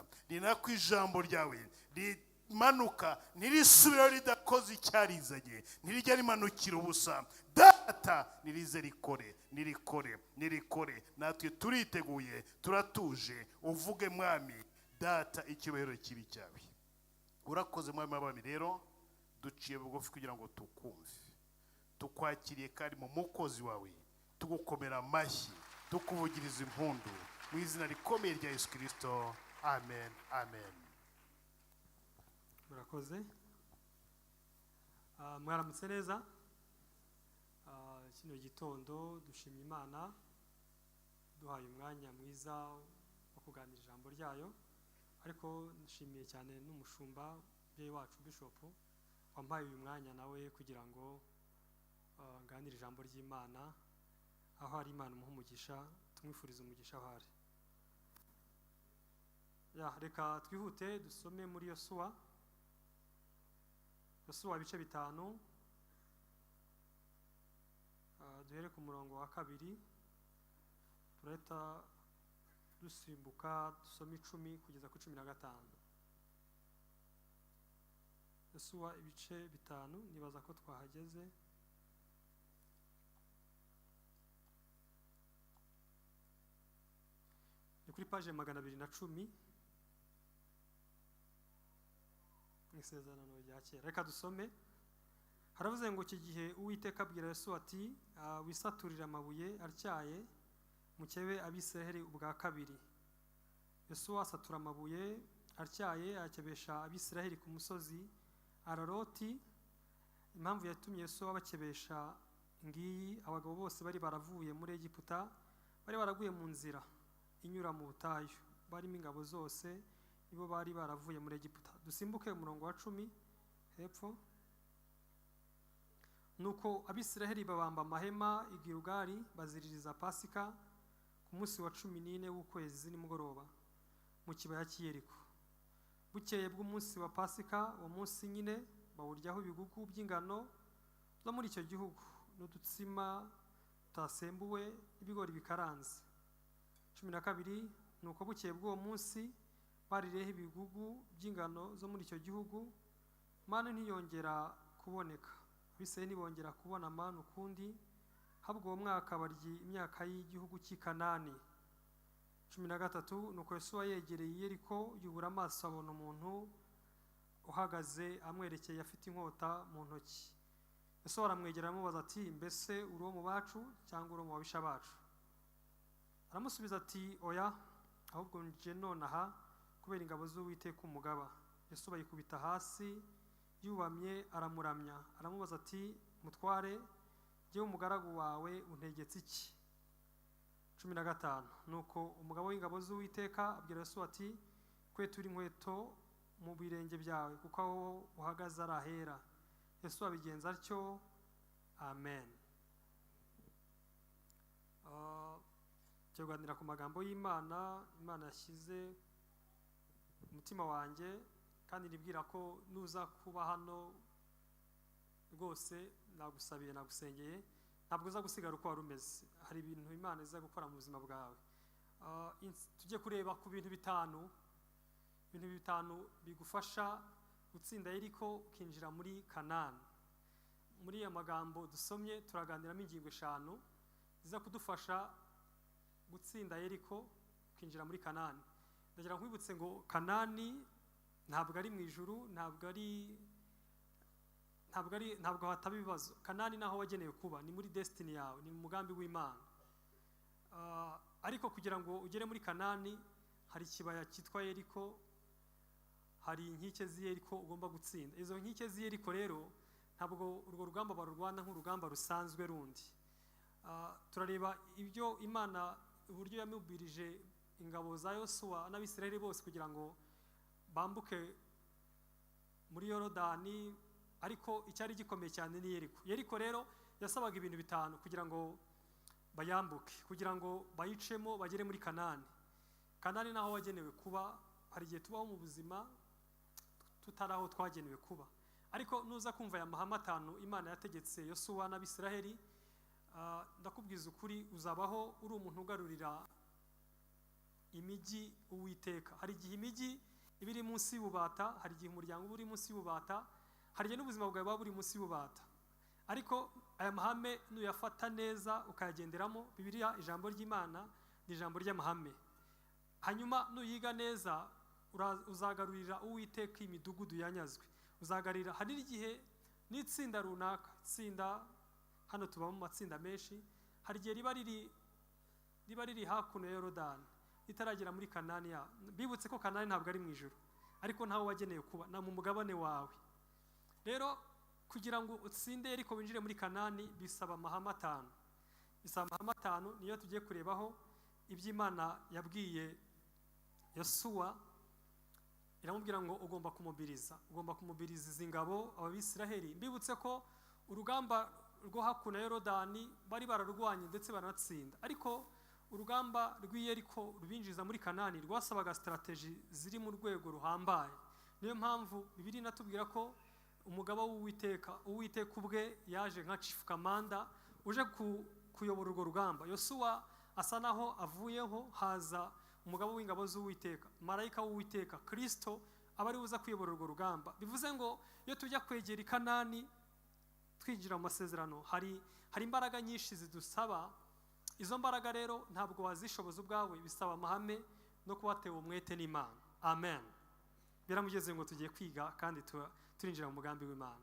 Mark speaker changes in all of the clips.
Speaker 1: Uwiteka. Ni nako ijambo ryawe rimanuka, ntirisubirayo ridakoze icyarizanye, ntirijya rimanukira ubusa. Data, nirize rikore, nirikore, nirikore. Natwe turiteguye, turatuje. Uvuge, Mwami Data, icyubahiro kibi cyawe. Urakoze, Mwami w'abami. Rero duciye bugufi kugira ngo tukumve. Tukwakiriye kandi mu mukozi wawe, tugukomera amashyi, tukuvugiriza impundu mu izina rikomeye rya Yesu Kirisito. Amen, amen.
Speaker 2: Murakoze. Mwaramutse neza. Kino gitondo dushimye Imana duhaye umwanya mwiza wo kuganira ijambo ryayo, ariko nshimiye cyane n'umushumba, umubyeyi wacu Bishop, wampaye uyu mwanya nawe kugira ngo nganire ijambo ry'Imana. Aho ari, Imana umuha umugisha, tumwifuriza umugisha aho ari. Ya, reka twihute dusome muri Yosuwa, Yosuwa ibice 5, duhere ku murongo wa 2, turahita dusimbuka dusome 10 kugeza ku 15. Yosuwa ibice 5, nibaza ko twahageze. Ni kuri paje 210 mu Isezerano rya Kera. Reka dusome. Haravuze ngo: "Iki gihe Uwiteka abwira Yosuwa ati: 'Wisaturire amabuye atyaye, mukebe Abisiraheli ubwa kabiri.' Yosuwa asatura amabuye atyaye, ayakebesha Abisiraheli ku musozi Araroti. Impamvu yatumye Yosuwa bakebesha ngiyi: abagabo bose bari baravuye muri Egiputa bari baraguye mu nzira inyura mu butayu, barimo ingabo zose, nibo bari baravuye muri Egiputa." Dusimbuke umurongo wa 10 hepfo. "Nuko Abisiraheli babamba amahema i Gilugali, baziririza Pasika ku munsi wa 14 w'ukwezi nimugoroba mu kibaya cy'i Yeriko. Bukeye bw'umunsi wa Pasika, uwo munsi nyine bawuryaho ibigugu by'ingano zo muri icyo gihugu n'udutsima tutasembuwe n'ibigori bikaranze." 12: "Nuko bukeye bw'uwo munsi baririyeho ibigugu by'ingano zo muri icyo gihugu, manu ntiyongera kuboneka. Abisirayeli ntibongera kubona manu ukundi, habwo uwo mwaka barya imyaka y'igihugu cy'i Kanani." 13: "Nuko Yosuwa yegereye i Yeriko, yubura amaso abona umuntu uhagaze amwerekeye afite inkota mu ntoki. Yosuwa aramwegera, aramubaza ati: 'Mbese uri uwo mu bacu cyangwa uri uwo mu babisha bacu?' Aramusubiza ati: 'Oya, ahubwo nje nonaha kubera ingabo z'Uwiteka umugaba.' Yosuwa yikubita hasi yubamye, aramuramya. Aramubaza ati: 'Mutware, jyewe umugaragu wawe untegetse iki?' 15: "Nuko umugabo w'ingabo z'Uwiteka abwira Yosuwa ati: 'Kwetura inkweto mu birenge byawe, kuko aho uhagaze ari ahera.' Yosuwa abigenza atyo." Amen. Tuganira ku magambo y'Imana, Imana yashyize umutima wanjye, kandi nibwira ko nuza kuba hano rwose, nagusabiye, nagusengeye, ntabwo uza gusigara uko wari umeze. Hari ibintu Imana iza gukora mu buzima bwawe. Tujye kureba ku bintu 5, ibintu 5 bigufasha gutsinda Yeriko ukinjira muri Kanani. Muri aya magambo dusomye turaganiramo ingingo 5 ziza kudufasha gutsinda Yeriko ukinjira muri Kanani. Ndagira nkwibutse ngo Kanani ntabwo ari mu ijuru, ntabwo hataba ibibazo. Kanani naho wagenewe kuba, ni muri destiny yawe, ni mu mugambi w'Imana. Ariko kugira ngo ugere muri Kanani hari ikibaya cyitwa Yeriko, hari inkike z'i Yeriko ugomba gutsinda. Izo nkike z'i Yeriko rero ntabwo urwo rugamba barurwana nk'urugamba rusanzwe rundi. Turareba ibyo Imana, uburyo yamubwirije ingabo za Yosuwa n'Abisirayeli bose kugira ngo bambuke muri Yorodani, ariko icyari gikomeye cyane ni Yeriko. Yeriko rero yasabaga ibintu 5 kugira ngo bayambuke, kugira ngo bayicemo bagere muri Kanani. Kanani naho wagenewe kuba. Hari igihe tubaho mu buzima tutari aho twagenewe kuba, ariko nuza kumva aya mahame 5 Imana yategetse Yosuwa n'Abisiraheli, ndakubwiza ukuri, uzabaho uri umuntu ugarurira Imijyi Uwiteka, hari igihe imijyi iba iri munsi y'ububata, hari igihe umuryango uba uri munsi y'ububata, hari igihe n'ubuzima bwawe buba buri munsi y'ububata. Ariko aya mahame nuyafata neza ukayagenderamo, Bibiliya, ijambo ry'Imana ni ijambo ry'amahame. Hanyuma nuyiga neza, uzagarurira Uwiteka imidugudu yanyazwe, uzagarurira. Hari n'igihe n'itsinda runaka, itsinda hano tuba mu matsinda menshi, hari igihe riba riri hakuno ya Yorodani ritaragera muri Kanani. Ya bibutse ko Kanani ntabwo ari mu ijuru, ariko ntawe wagenewe kuba na mu mugabane wawe. Rero kugira ngo utsinde ariko winjire muri Kanani bisaba amahame atanu, bisaba amahame atanu. Niyo tugiye kurebaho iby'Imana yabwiye Yosuwa. Iramubwira ngo ugomba kumobiriza izi ngabo, Abisiraheli. Mbibutse ko urugamba rwo hakuno ya Yorodani bari bararwanye ndetse baranatsinda, ariko urugamba rw'i Yeriko rubinjiza muri Kanani rwasabaga strategy ziri mu rwego ruhambaye. Niyo mpamvu Bibiliya inatubwira ko umugaba w'Uwiteka, Uwiteka ubwe, yaje nka chief commander uje kuyobora urwo rugamba. Yosuwa asa naho avuyeho, haza umugaba w'ingabo z'Uwiteka, marayika w'Uwiteka, Kristo, aba ari uza kuyobora urwo rugamba. Bivuze ngo iyo tujya kwegera i Kanani, twinjira mu masezerano, hari imbaraga nyinshi zidusaba. Izo mbaraga rero ntabwo wazishoboza ubwawe, bisaba amahame no kuba watewe umwete n'Imana. Amen. Biramugeze ngo tugiye kwiga kandi turinjira mu mugambi w'Imana.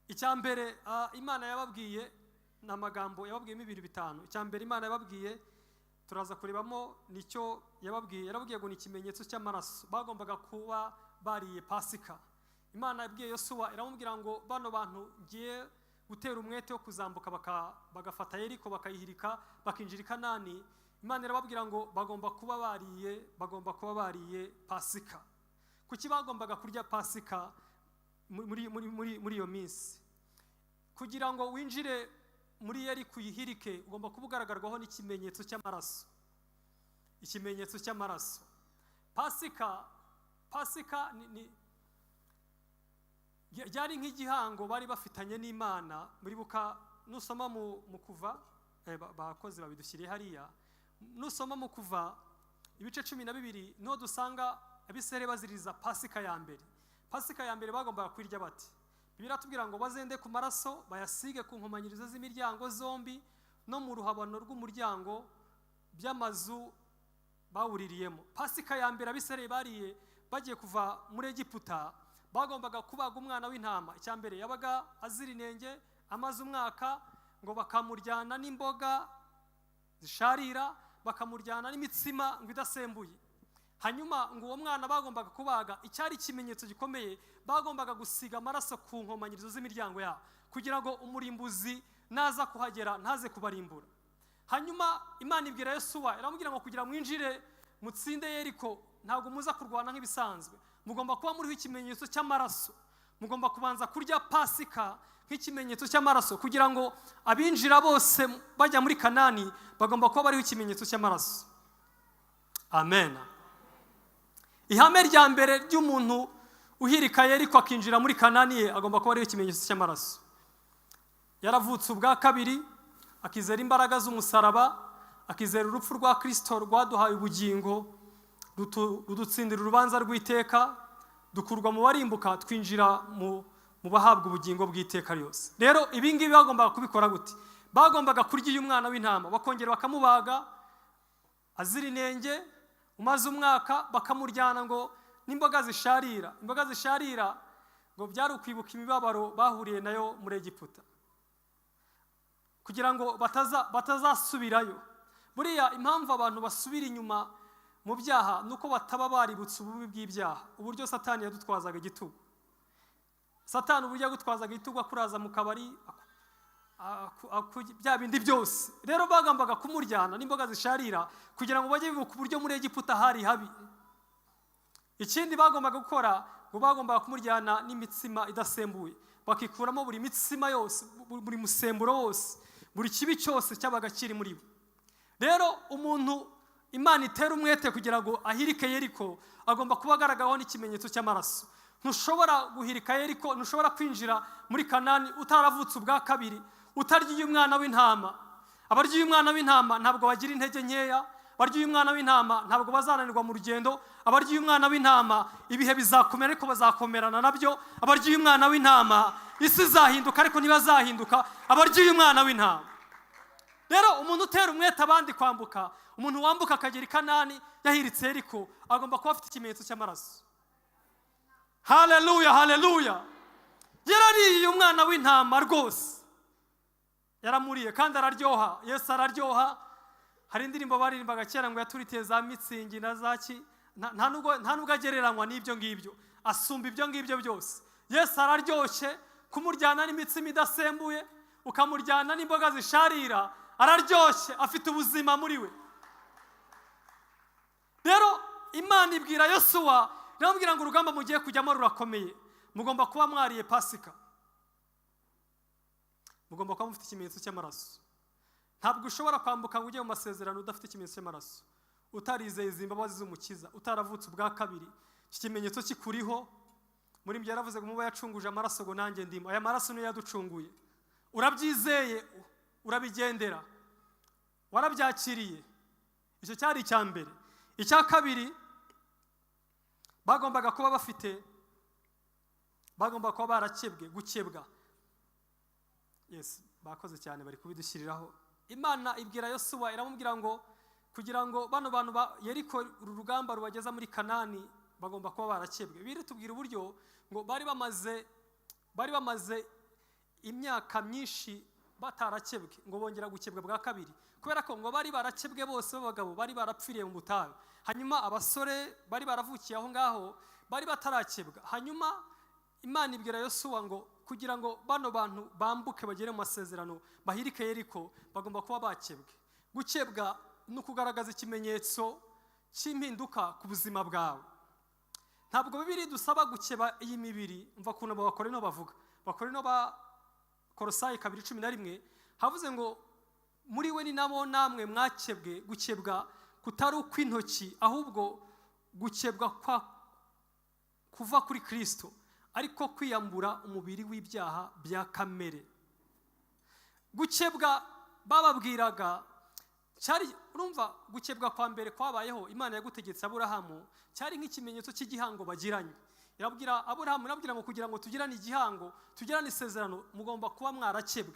Speaker 2: Icya mbere Imana yababwiye ni amagambo yababwiyemo ibintu bitanu. Icya mbere Imana yababwiye turaza kurebamo nicyo yababwiye. Yarababwiye ngo ni ikimenyetso cy'amaraso, bagombaga kuba bariye Pasika. Imana yabwiye Yosuwa, iramubwira ngo bano bantu ngiye gutera umwete wo kuzambuka bagafata Yeriko, bakayihirika, bakinjira i Kanani, Imana irababwira ngo bagomba kuba bariye Pasika. Kuki bagombaga kurya Pasika muri iyo minsi? Kugira ngo winjire muri Yeriko uyihirike, ugomba kuba ugaragarwaho n'ikimenyetso cy'amaraso, ikimenyetso cy'amaraso. Pasika ryari nk'igihango bari bafitanye n'Imana. Muri buka nusoma mu Kuva, bakozi babidushyiriye hariya, nusoma mu Kuva ibice 12 niho dusanga Abisirayeli baziriza Pasika ya mbere. Pasika ya mbere bagombaga kwirya bati? Bibiliya iratubwira ngo bazende ku maraso bayasige ku nkomanyirizo z'imiryango zombi no mu ruhabano rw'umuryango by'amazu bawuririyemo. Pasika ya mbere Abisirayeli bariye bagiye kuva muri Egiputa, bagombaga kubaga umwana w'intama. Icya mbere yabaga azira inenge, amaze umwaka, ngo bakamuryana n'imboga zisharira, bakamuryana n'imitsima ngo idasembuye. Hanyuma ngo uwo mwana bagombaga kubaga, icyari ikimenyetso gikomeye, bagombaga gusiga amaraso ku nkomanyirizo z'imiryango yabo kugira ngo umurimbuzi naza kuhagera ntaze kubarimbura. Hanyuma Imana ibwira Yosuwa, iramubwira ngo kugira mwinjire mutsinde Yeriko, ntabwo muza kurwana nk'ibisanzwe, mugomba kuba muriho ikimenyetso cy'amaraso, mugomba kubanza kurya Pasika nk'ikimenyetso cy'amaraso, kugira ngo abinjira bose bajya muri Kanani bagomba kuba bariho ikimenyetso cy'amaraso. Amen. Ihame rya mbere ry'umuntu uhirika Yeriko akinjira muri Kanani ye, agomba kuba ariho ikimenyetso cy'amaraso, yaravutse ubwa kabiri, akizera imbaraga z'umusaraba, akizera urupfu rwa Kirisito rwaduhaye ubugingo, rudutsindira urubanza rw'iteka, dukurwa mu barimbuka twinjira mu bahabwa ubugingo bw'iteka ryose. Rero ibi ngibi bagombaga kubikora gute? Bagombaga kurya uyu mwana w'intama, bakongera bakamubaga azira inenge, umaze umwaka, bakamuryana ngo n'imboga zisharira. Imboga zisharira ngo byari ukwibuka imibabaro bahuriye nayo muri Egiputa, kugira ngo batazasubirayo. Buriya impamvu abantu basubira inyuma mu byaha ni uko bataba baributse ububi bw'ibyaha, uburyo Satani yadutwazaga igitugu. Satani uburyo yagutwazaga igitugu, akuraza mu kabari, bya bindi byose. Rero bagombaga kumuryana n'imboga zisharira kugira ngo bajye bibuka uburyo muri Egiputa hari habi. Ikindi bagombaga gukora, ngo bagombaga kumuryana n'imitsima idasembuye, bakikuramo buri mitsima yose, buri musemburo wose, buri kibi cyose cyabaga kiri muri bo. Rero umuntu Imana itera umwete kugira ngo ahirike Yeriko agomba kuba agaragaraho n'ikimenyetso cy'amaraso. Ntushobora guhirika Yeriko, ntushobora kwinjira muri Kanani utaravutse ubwa kabiri, utarya umwana w'intama. Abarya uyu mwana w'intama ntabwo bagira intege nkeya. Abarya uyu mwana w'intama ntabwo bazananirwa mu rugendo. Abarya uyu mwana w'intama ibihe bizakomera, ariko bazakomerana nabyo. Abarya uyu mwana w'intama isi izahinduka, ariko ntibazahinduka. Abarya uyu mwana w'intama rero, umuntu utera umwete abandi kwambuka, umuntu wambuka akagera i Kanani yahiritse Yeriko, agomba kuba afite ikimenyetso cy'amaraso. Haleluya, haleluya! Yarariye umwana w'intama rwose, yaramuriye kandi araryoha. Yesu araryoha. Hari indirimbo baririmbaga kera ngo yaturitiye za Mützig na za ki. Nta nubwo agereranywa n'ibyo ngibyo, asumba ibyo ngibyo byose. Yesu araryoshye, kumuryana n'imitsima idasembuye, ukamuryana n'imboga zisharira, araryoshye, afite ubuzima muri we. Rero Imana ibwira Yosuwa, iramubwira ngo urugamba mugiye kujyamo rurakomeye, mugomba kuba mwariye Pasika, mugomba kuba mufite ikimenyetso cy'amaraso. Ntabwo ushobora kwambuka ngo ujye mu masezerano udafite ikimenyetso cy'amaraso, utarizeye izi mbabazi z'Umukiza, utaravutse ubwa kabiri. Iki kimenyetso kikuriho. Muri ibyo yaravuze ngo muba yacunguje amaraso, ngo nanjye ndimo. Aya maraso niyo yaducunguye. Urabyizeye, urabigendera, warabyakiriye. Icyo cyari icya mbere. Icya kabiri, bagombaga kuba bafite, bagomba kuba barakebwe. Gukebwa, yes, bakoze cyane, bari kubidushyiriraho. Imana ibwira Yosuwa, iramubwira ngo kugira ngo bano bantu ba Yeriko, uru rugamba rubageza muri Kanani, bagomba kuba barakebwe. Biri tubwira uburyo ngo bari bamaze imyaka myinshi batarakebwe, ngo bongera gukebwa bwa kabiri, kubera ko ngo bari barakebwe bose b'abagabo bari barapfiriye mu butayu, hanyuma abasore bari baravukiye aho ngaho bari batarakebwa. Hanyuma Imana ibwira Yosuwa ngo kugira ngo bano bantu bambuke bagere mu masezerano, bahirike Yeriko, bagomba kuba bakebwe. Gukebwa ni ukugaragaza ikimenyetso cy'impinduka ku buzima bwawe. Ntabwo Bibiri dusaba gukeba iyi mibiri. Mva ukuntu Abakorino bavuga, Abakorino ba Korosayi 2:11, havuze ngo muri we ni nabo namwe mwakebwe, gukebwa kutari ukw'intoki, ahubwo gukebwa kwa kuva kuri Kirisito, ariko kwiyambura umubiri w'ibyaha bya kamere. Gukebwa bababwiraga cyari, urumva, gukebwa kwa mbere kwabayeho Imana yagutegetse Aburahamu, cyari nk'ikimenyetso cy'igihango bagiranye. Irabwira Aburahamu, irabwira ngo kugira ngo tugirane igihango, tugirane isezerano, mugomba kuba mwarakebwe.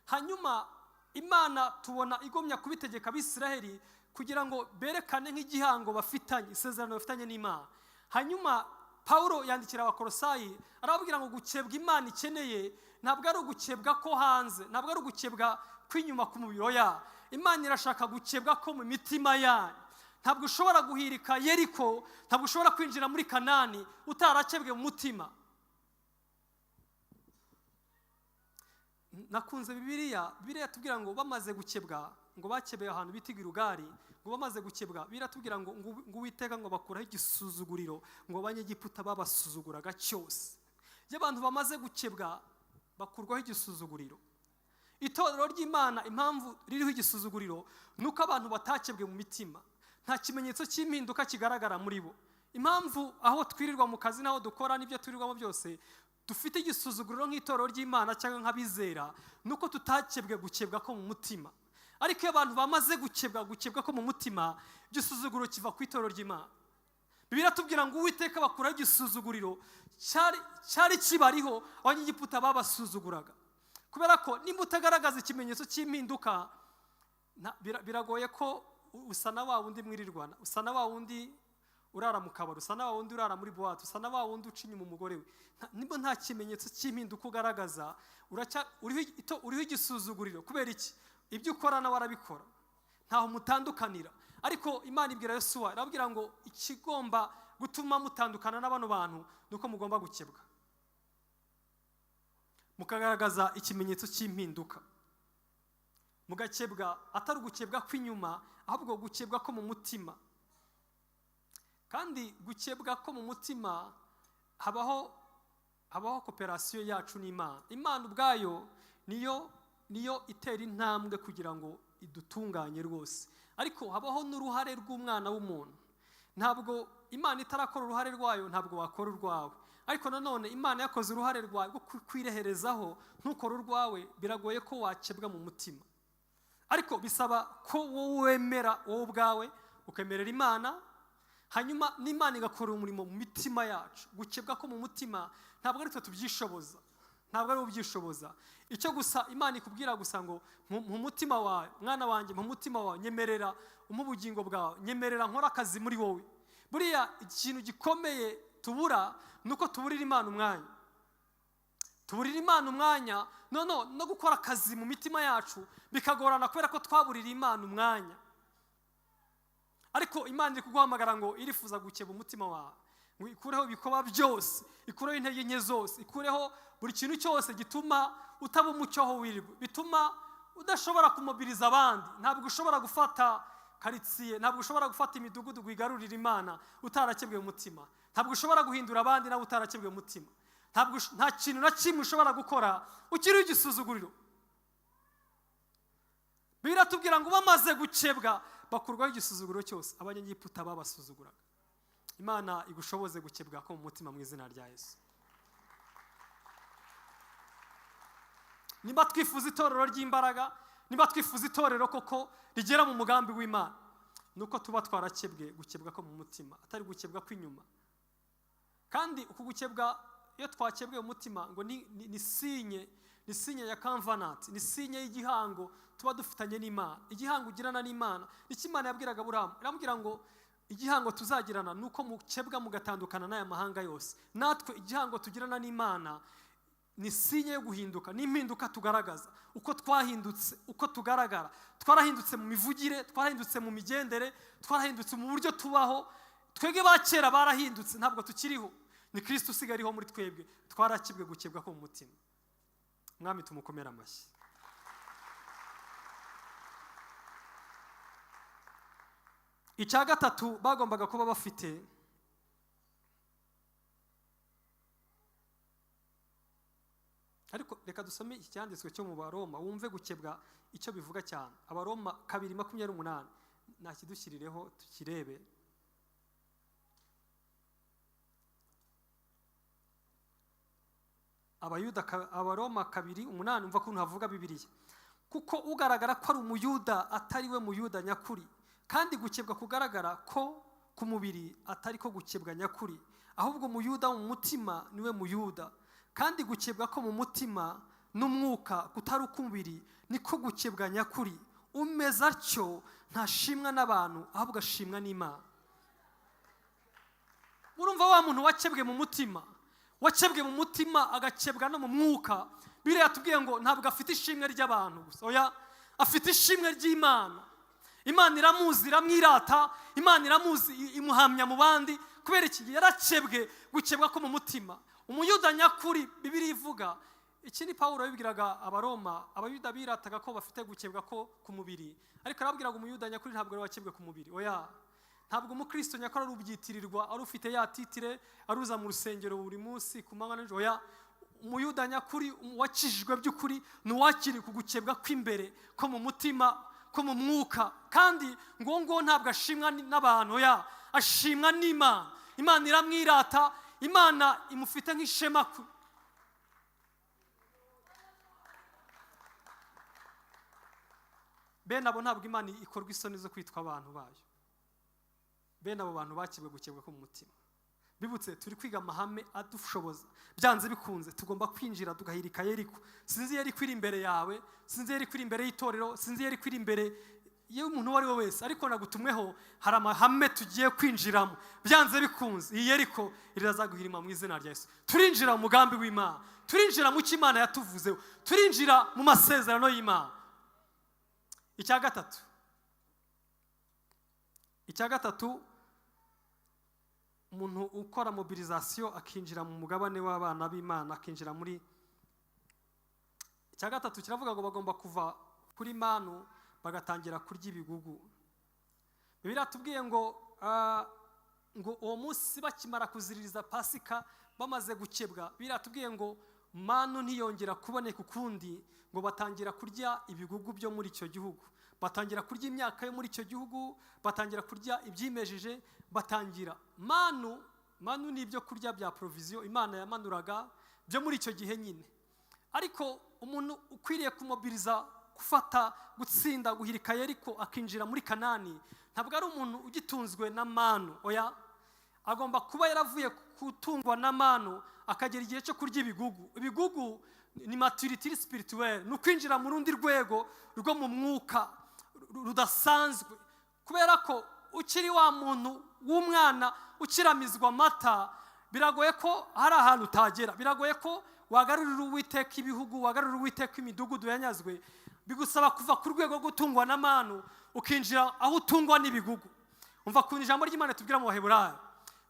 Speaker 2: Hanyuma Imana tubona igomya kubitegeka Abisiraheli kugira ngo berekane nk'igihango bafitanye, isezerano bafitanye n'Imana. Hanyuma Pawulo yandikira Abakorosayi, arababwira ngo gukebwa Imana ikeneye ntabwo ari ugukebwa ko hanze, ntabwo ari ugukebwa kw'inyuma ku mubiri. Oya, Imana irashaka gukebwa ko mu mitima yanyu. Ntabwo ushobora guhirika Yeriko, ntabwo ushobora kwinjira muri Kanani utarakebwe mu mutima. Nakunze Bibiliya. Bibiliya tubwira ngo bamaze gukebwa, ngo bakebeye ahantu bita Girugari, ngo bamaze gukebwa, biratubwira ngo Uwiteka ngo bakuraho igisuzuguriro ngo Abanyegiputa babasuzuguraga cyose. Iyo abantu bamaze gukebwa bakurwaho igisuzuguriro. Itorero ry'Imana impamvu ririho igisuzuguriro ni uko abantu batakebwe mu mitima, nta kimenyetso cy'impinduka kigaragara muri bo. Impamvu aho twirirwa mu kazi n'aho dukora n'ibyo twirirwamo byose dufite igisuzuguriro nk'itorero ry'Imana cyangwa nk'abizera, ni uko tutakebwe gukebwa ko mu mutima. Ariko iyo abantu bamaze gukebwa, gukebwa ko mu mutima, igisuzuguriro kiva ku itorero ry'Imana. Bibiliya iratubwira ngo Uwiteka bakuraho igisuzuguriro cyari kibariho, Abanyegiputa babasuzuguraga. Kubera ko nimba utagaragaza ikimenyetso cy'impinduka, biragoye ko usa na wa wundi mwirirwana, usa na wa wundi urara mu kabari, usa na wa wundi urara muri boîte, usa na wa wundi uca inyuma umugore we. Nimba nta kimenyetso cy'impinduka ugaragaza, uriho igisuzuguriro. Kubera iki? Ibyo ukora nawe arabikora, ntaho mutandukanira. Ariko Imana ibwira Yosuwa, irababwira ngo ikigomba gutuma mutandukana na bano bantu ni uko mugomba gukebwa, mukagaragaza ikimenyetso cy'impinduka, mugakebwa, atari ugukebwa kw'inyuma, ahubwo gukebwa ko mu mutima. Kandi gukebwa ko mu mutima habaho coopération yacu n'Imana. Imana ubwayo niyo itera intambwe kugira ngo idutunganye rwose, ariko habaho n'uruhare rw'umwana w'umuntu. Ntabwo Imana itarakora uruhare rwayo, ntabwo wakora urwawe. Ariko nanone Imana yakoze uruhare rwawe rwo kwireherezaho, ntukore urwawe, biragoye ko wakebwa mu mutima. Ariko bisaba ko wowe wemera, wowe ubwawe ukemerera Imana, hanyuma n'Imana igakora umurimo mu mitima yacu. Gukebwa ko mu mutima ntabwo ari twe tubyishoboza, ntabwo ari ubyishoboza. Icyo gusa Imana ikubwira gusa ngo mu mutima wawe, mwana wanjye, mu mutima wawe nyemerera umpe ubugingo bwawe, nyemerera nkore akazi muri wowe. Buriya ikintu gikomeye tubura ni uko tuburira Imana umwanya, tuburira Imana umwanya, no gukora akazi mu mitima yacu bikagorana kubera ko twaburira Imana umwanya. Ariko Imana iri kuguhamagara ngo irifuza gukeba umutima wawe, ngo ikureho ibikoba byose, ikureho intege nke zose, ikureho buri kintu cyose gituma utaba umucyo aho wirirwa, bituma udashobora kumobiriza abandi. Ntabwo ushobora gufata karitsiye, ntabwo ushobora gufata imidugudu ngo igarurire Imana utarakebwe umutima. Ntabwo ushobora guhindura abandi nawe utarakebwe umutima. Ntabwo nta kintu na kimwe ushobora gukora ukiriho igisuzuguriro. Biratubwira ngo bamaze gukebwa bakurwaho igisuzuguriro cyose abanyegiputa babasuzuguraga. Imana igushoboze gukebwa ko mu mutima mu izina rya Yesu. Niba twifuza itorero ry'imbaraga, niba twifuza itorero koko rigera mu mugambi w'Imana, nuko tuba twarakebwe gukebwa ko mu mutima, atari gukebwa kw'inyuma. Kandi uku gukebwa, iyo twakebwe mu mutima, ngo ni sinye, ni sinye ya covenant, ni sinye y'igihango tuba dufitanye n'Imana. Igihango ugirana n'Imana, nicyo Imana yabwiraga Aburahamu, iramubwira ngo igihango tuzagirana nuko mukebwa mugatandukana n'aya mahanga yose. Natwe igihango tugirana n'Imana ni sinye yo guhinduka, ni impinduka tugaragaza, uko twahindutse, uko tugaragara. Twarahindutse mu mivugire, twarahindutse mu migendere, twarahindutse mu buryo tubaho. Twebwe ba kera barahindutse, ntabwo tukiriho, ni Kristo usigaye ariho muri twebwe. Twarakibwe gukebwa ko mu mutima. Mwami tumukomere amashyi. Icya gatatu bagombaga kuba bafite, ariko reka dusome iki cyanditswe cyo mu Baroma wumve gukebwa icyo bivuga cyane. Abaroma 2:28, nakidushyirireho tukirebe. Abayuda Abaroma 2:8, umva kuntu havuga Bibiliya. Kuko ugaragara ko ari umuyuda atari we muyuda nyakuri, kandi gukebwa kugaragara ko ku mubiri atari ko gukebwa nyakuri, ahubwo umuyuda mu mutima niwe muyuda, kandi gukebwa ko mu mutima n'umwuka kutari ukumubiri niko gukebwa nyakuri. Umeze atyo ntashimwa n'abantu, ahubwo ashimwa n'Imana. Urumva wa muntu wakebwe mu mutima, wakebwe mu mutima agakebwa no mu mwuka, Bibiliya yatubwiye ngo ntabwo afite ishimwe ry'abantu gusa, oya, afite ishimwe ry'Imana. Imana iramuzi, iramwirata, Imana iramuzi, imuhamya mu bandi. Kubera iki? Yarakebwe gukebwa ko mu mutima. Umuyuda nyakuri, Bibiliya ivuga iki, ni Pawulo yabibwiraga Abaroma. Abayuda birataga ko bafite gukebwa ko ku mubiri, ariko arababwiraga umuyuda nyakuri ntabwo ari wakebwe ku mubiri, oya. Ntabwo umukristo nyakuri ari ubyitirirwa, ari ufite ya titire, aruza mu rusengero buri munsi ku manywa n'ijoro, oya. Umuyuda nyakuri wakijijwe by'ukuri ni uwakiriye ku gukebwa kw'imbere ko mu mutima, ko mu mwuka. Kandi ngo ngo ntabwo ashimwa n'abantu, oya, ashimwa n'Imana. Imana iramwirata, Imana imufite nk'ishema. Bene abo ntabwo Imana ikorwa isoni zo kwitwa abantu bayo. Bene abo bantu bakebwe gukebwa ko mu mutima. Bibutse turi kwiga amahame adushoboza, byanze bikunze tugomba kwinjira tugahirika Yeriko. Sinzi Yeriko iri imbere yawe, sinzi Yeriko iri imbere y'itorero, sinzi Yeriko iri imbere y'umuntu uwo ari we wese, ariko nagutumweho hari amahame tugiye kwinjiramo. Byanze bikunze iyi Yeriko irazaguhirima mu izina rya Yesu. Turinjira mu mugambi w'Imana, turinjira mu cyo Imana yatuvuzeho, turinjira mu masezerano y'Imana. Icya gatatu, umuntu ukora mobilisation akinjira mu mugabane w'abana b'Imana, akinjira muri. Icya gatatu kiravuga ngo bagomba kuva kuri manu bagatangira kurya ibigugu. Bibiliya tubwiye ngo ngo uwo munsi bakimara kuziririza Pasika bamaze gukebwa, Bibiliya tubwiye ngo manu ntiyongera kuboneka ukundi, ngo batangira kurya ibigugu byo muri icyo gihugu, batangira kurya imyaka yo muri icyo gihugu, batangira kurya ibyimejeje, batangira manu. Manu ni ibyo kurya bya provision Imana yamanuraga byo muri icyo gihe nyine. Ariko umuntu ukwiriye kumobiliza gufata, gutsinda, guhirika Yeriko akinjira muri Kanani, ntabwo ari umuntu ugitunzwe na manu. Oya, agomba kuba yaravuye gutungwa na manu akagera igihe cyo kurya ibigugu. Ibigugu ni maturité spirituelle, ni ukwinjira mu rundi rwego rwo mu mwuka rudasanzwe, kubera ko ukiri wa muntu w'umwana ukiramizwa amata, biragoye ko hari ahantu utagera, biragoye ko wagarurira Uwiteka ibihugu, wagarurira Uwiteka imidugudu yanyazwe. Bigusaba kuva ku rwego rwo gutungwa na manu ukinjira aho utungwa n'ibigugu. Umva ukuntu ijambo ry'Imana tubwira mu Baheburayo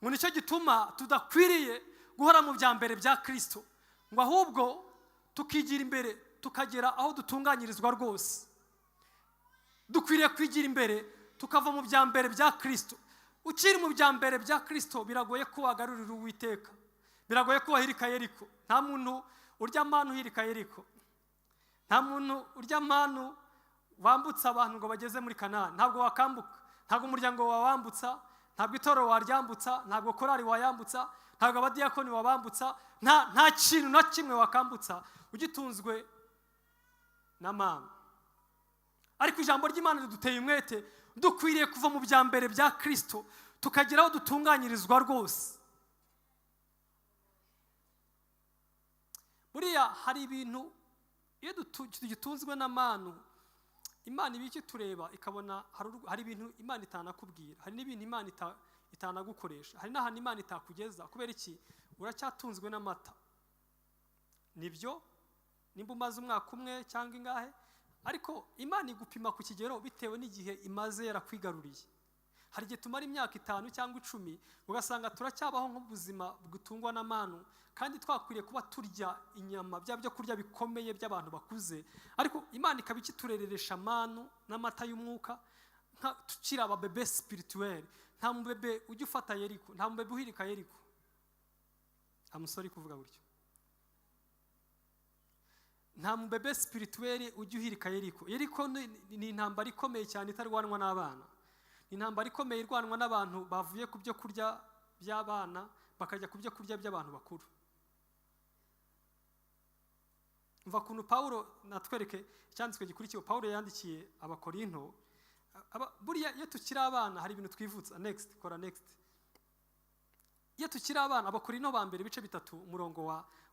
Speaker 2: ngo nicyo gituma tudakwiriye guhora mu bya mbere bya Kirisito, ngo ahubwo tukigira imbere tukagera aho dutunganyirizwa rwose. Dukwiriye kwigira imbere tukava mu bya mbere bya Kirisito. Ukiri mu bya mbere bya Kirisito, biragoye ko wagarurira Uwiteka, biragoye ko wahirika Yeriko. Nta muntu urya manu uhirika Yeriko, nta muntu urya manu wambutsa abantu ngo bageze muri Kanani. Ntabwo wakambuka, ntabwo umuryango wawambutsa, ntabwo itorero waryambutsa, ntabwo korari wayambutsa, ntabwo abadiyakoni wabambutsa, nta kintu na kimwe wakambutsa ugitunzwe na manu. Ariko ijambo ry'Imana riduteye umwete: dukwiriye kuva mu bya mbere bya Kirisito tukagera aho dutunganyirizwa rwose. Buriya hari ibintu iyo tugitunzwe na manu, Imana iba ikitureba ikabona hari ibintu Imana itanakubwira, hari n'ibintu Imana itanagukoresha, hari n'ahantu Imana itakugeza. Kubera iki? Uracyatunzwe n'amata. Nibyo, nimba umaze umwaka umwe cyangwa ingahe, ariko Imana igupima ku kigero bitewe n'igihe imaze yarakwigaruriye. Hari igihe tumara imyaka 5 cyangwa 10 ugasanga turacyabaho nk'ubuzima butungwa na manu, kandi twakwiriye kuba turya inyama, bya byo kurya bikomeye by'abantu bakuze, ariko Imana ikaba ikiturereresha manu n'amata y'umwuka nka tukiri ababebe spirituel. Nta mubebe ujya ufata Yeriko, nta mubebe uhirika Yeriko. Nta musore kuvuga gutyo. Nta mubebe spirituel ujya uhirika Yeriko. Yeriko ni intambara ikomeye cyane itarwanwa n'abana. Ni intambara ikomeye irwanwa n'abantu bavuye ku byo kurya by'abana bakajya ku byo kurya by'abantu bakuru. Umva ukuntu Pawulo natwereke icyanditswe gikurikiye. Pawulo yandikiye Abakorinto. Buriya iyo tukiri abana hari ibintu twivutsa. Next, kora next. Iyo tukiri abana, Abakorinto ba mbere ibice 3 umurongo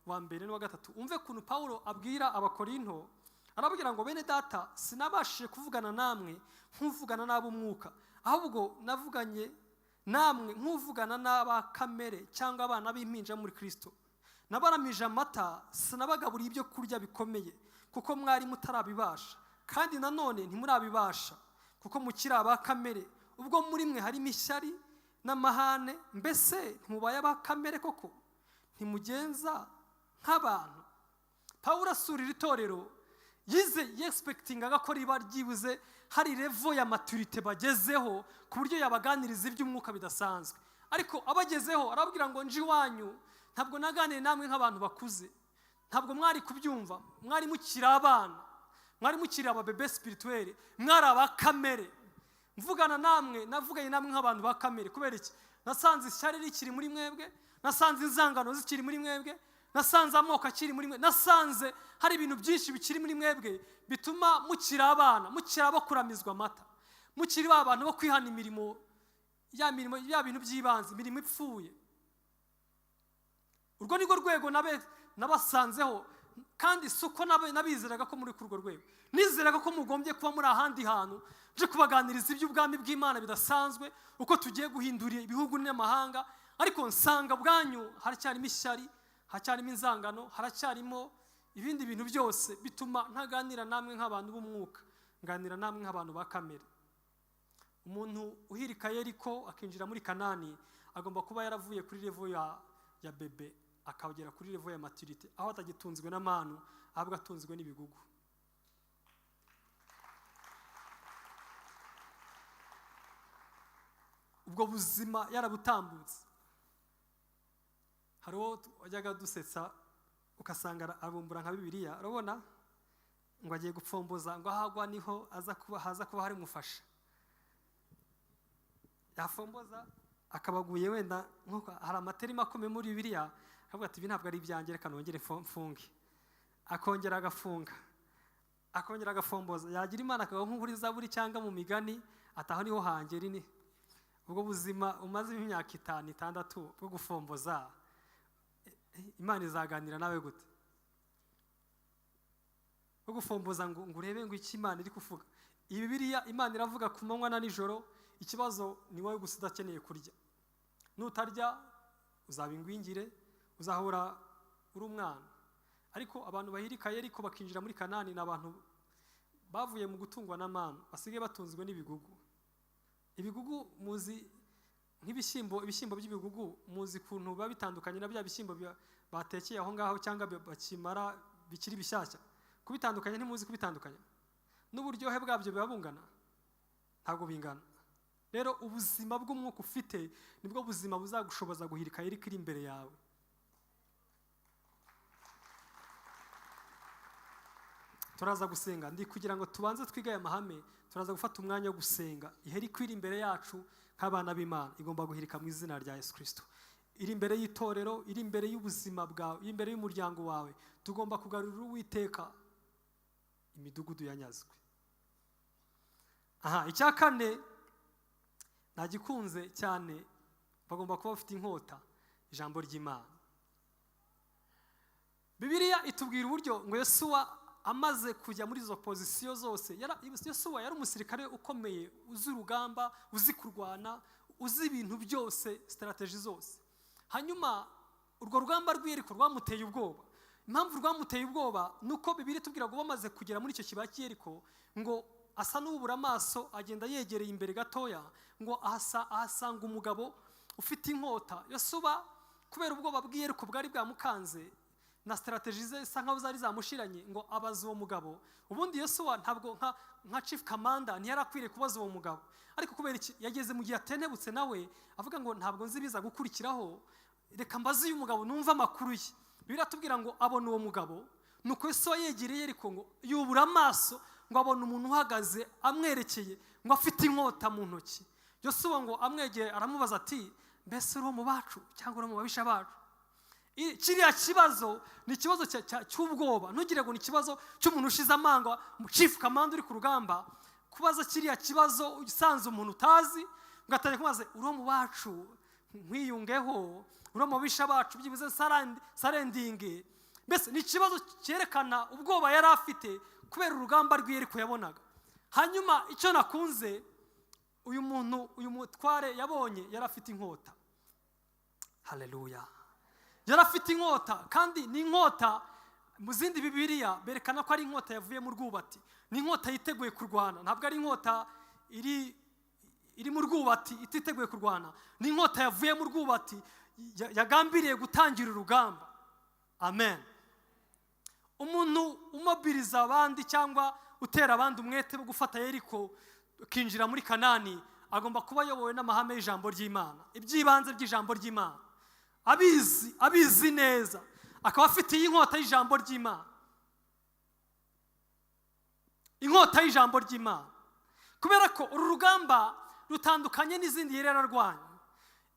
Speaker 2: wa mbere n'uwa 3. Umve ukuntu Pawulo abwira Abakorinto, arababwira ngo bene data, sinabashije kuvugana namwe nk'uvugana n'ab'umwuka, ahubwo navuganye namwe nk'uvugana n'abakamere cyangwa abana b'impinja muri Kristo. Nabaramije amata, sinabagaburiye ibyo kurya bikomeye, kuko mwari mutarabibasha, kandi nanone ntimurabibasha, kuko mukiri abakamere. Ubwo muri mwe harimo ishyari n'amahane, mbese ntimubaye abakamere koko? Ntimugenza nk'abantu? Pawulo asurira itorero, yize yexpectingaga ko riba ryibuze hari level ya maturité bagezeho ku buryo yabaganiriza iby'umwuka bidasanzwe. Ariko abagezeho arababwira ngo nje iwanyu ntabwo naganiye namwe nk'abantu bakuze, ntabwo mwari kubyumva, mwari mukiri abana, mwari mukiri ababebe spirituel, mwari abakamere. Mvugana namwe, navuganye namwe nk'abantu ba kamere. Kubera iki? Nasanze ishyari rikiri muri mwebwe, nasanze inzangano zikiri muri mwebwe, nasanze amoko akiri muri mwe, nasanze hari ibintu byinshi bikiri muri mwebwe bituma mukiri abana, mukiri abo kuramizwa amata, mukiri ba bantu bo kwihana imirimo, ya mirimo, ya bintu by'ibanze, imirimo ipfuye. Urwo nirwo rwego nabasanzeho, kandi si uko nabizeraga ko muri kuri urwo rwego, nizeraga ko mugombye kuba muri ahandi hantu, nje kubaganiriza iby'ubwami bw'Imana bidasanzwe, uko tugiye guhindura ibihugu n'amahanga, ariko nsanga bwanyu haracyarimo ishyari, haracyarimo inzangano, haracyarimo ibindi bintu byose bituma ntaganira namwe nk'abantu b'umwuka, nganira namwe nk'abantu ba kamere. Umuntu uhirika Yeriko akinjira muri Kanani agomba kuba yaravuye kuri level ya bebe akagera kuri level ya maturité, aho atagitunzwe n'amanu ahubwo atunzwe n'ibigugu. Ubwo buzima yarabutambutse. Hari uwo wajyaga dusetsa ugasanga abumbura nka Bibiliya, urabona ngo agiye gupfomboza ngo ahagwa niho haza kuba hari umufasha, yafomboza akabaguye wenda nkuko hari amaterima akomeye muri Bibiliya, akavuga ati ibi ntabwo ari ibyanjye, reka nongere mfunge, akongera agafunga, Akongera agafomboza, yagira Imana akaba nko muri Zaburi cyangwa mu Migani, ataho niho hanjye rini. Ubwo buzima umaze imyaka 5, 6 bwo gufomboza, Imana izaganira nawe gute? Bwo gufomboza ngo urebe ngo icyo Imana iri kuvuga. Iyi Bibiliya Imana iravuga ku manywa na nijoro. Ikibazo ni wowe gusa udakeneye kurya. Nutarya uzaba ingwingire, uzahora uri umwana. Ariko abantu bahirika Yeriko bakinjira muri Kanani ni abantu bavuye mu gutungwa n'amanu, basigaye batunzwe n'ibigugu. Ibigugu muzi nk'ibishyimbo, ibishyimbo by'ibigugu muzi ukuntu biba bitandukanye na bya bishyimbo batekeye aho ngaho cyangwa bakimara bikiri bishyashya. Kubitandukanya ntimuzi kubitandukanya, n'uburyohe bwabyo biba bungana? Ntabwo bingana. Rero ubuzima bw'umwuka ufite nibwo buzima buzagushoboza guhirika Yeriko iri imbere yawe. Turaza gusenga, ndi kugira ngo tubanze twige aya mahame. Turaza gufata umwanya wo gusenga. Yeriko iri imbere yacu nk'abana b'Imana igomba guhirika mu izina rya Yesu Kristo. Iri imbere y'itorero, iri imbere y'ubuzima bwawe, iri imbere y'umuryango wawe. Tugomba kugarurira Uwiteka imidugudu yanyazwe. Aha, icya kane nagikunze cyane, bagomba kuba bafite inkota, ijambo ry'Imana. Bibiliya itubwira uburyo ngo Yosuwa amaze kujya muri izo pozisiyo zose, Yosuwa yari umusirikare ukomeye, uzi urugamba, uzi kurwana, uzi ibintu byose, strategy zose. Hanyuma urwo rugamba rw'Yeriko rwamuteye ubwoba. Impamvu rwamuteye ubwoba nuko Bibiliya itubwira ngo bamaze kugera muri icyo kibaya cy'Yeriko, ngo asa n'ubura amaso, agenda yegereye imbere gatoya, ngo ahasanga umugabo ufite inkota. Yosuwa kubera ubwoba bw'Yeriko bwari bwamukanze na strategy ze isa nkaho zari zamushiranye, ngo abaza uwo mugabo. Ubundi Yosuwa ntabwo nka chief commander ntiyari akwiriye kubaza uwo mugabo, ariko kubera iki yageze mu gihe atenebutse nawe avuga ngo ntabwo nzi biza gukurikiraho, reka mbaze uyu mugabo numve amakuru ye. Bibiliya iratubwira ngo abona uwo mugabo, nuko Yosuwa yegereye Yeriko ngo yubura amaso, ngo abona umuntu uhagaze amwerekeye, ngo afite inkota mu ntoki. Yosuwa ngo amwegere aramubaza ati mbese uri mu bacu cyangwa uri mu babisha bacu? Kiriya kibazo ni ikibazo cy'ubwoba. Ntugire ngo ni ikibazo cy'umuntu ushize amanga, chief commander uri ku rugamba. Kubaza kiriya kibazo usanze umuntu utazi, ugatangira kumubaza uri mu bacu nkwiyungeho, uri mu babisha bacu byibuze sarendinge. Mbese ni ikibazo cyerekana ubwoba yari afite kubera urugamba rw'Yeriko yabonaga. Hanyuma icyo nakunze, uyu muntu, uyu mutware yabonye yari afite inkota. Haleluya. Yari afite inkota, kandi ni inkota mu zindi Bibiliya berekana ko ari inkota yavuye mu rwubati. Ni inkota yiteguye kurwana, ntabwo ari inkota iri mu rwubati ititeguye kurwana. Ni inkota yavuye mu rwubati yagambiriye gutangira urugamba. Amen. Umuntu umobiriza abandi cyangwa utera abandi umwete wo gufata Yeriko ukinjira muri Kanani agomba kuba ayobowe n'amahame y'ijambo ry'Imana, iby'ibanze by'ijambo ry'Imana, abizi neza, akaba afite iyi nkota y'ijambo ry'Imana, inkota y'ijambo ry'Imana. Kubera ko uru rugamba rutandukanye n'izindi yari yararwanye.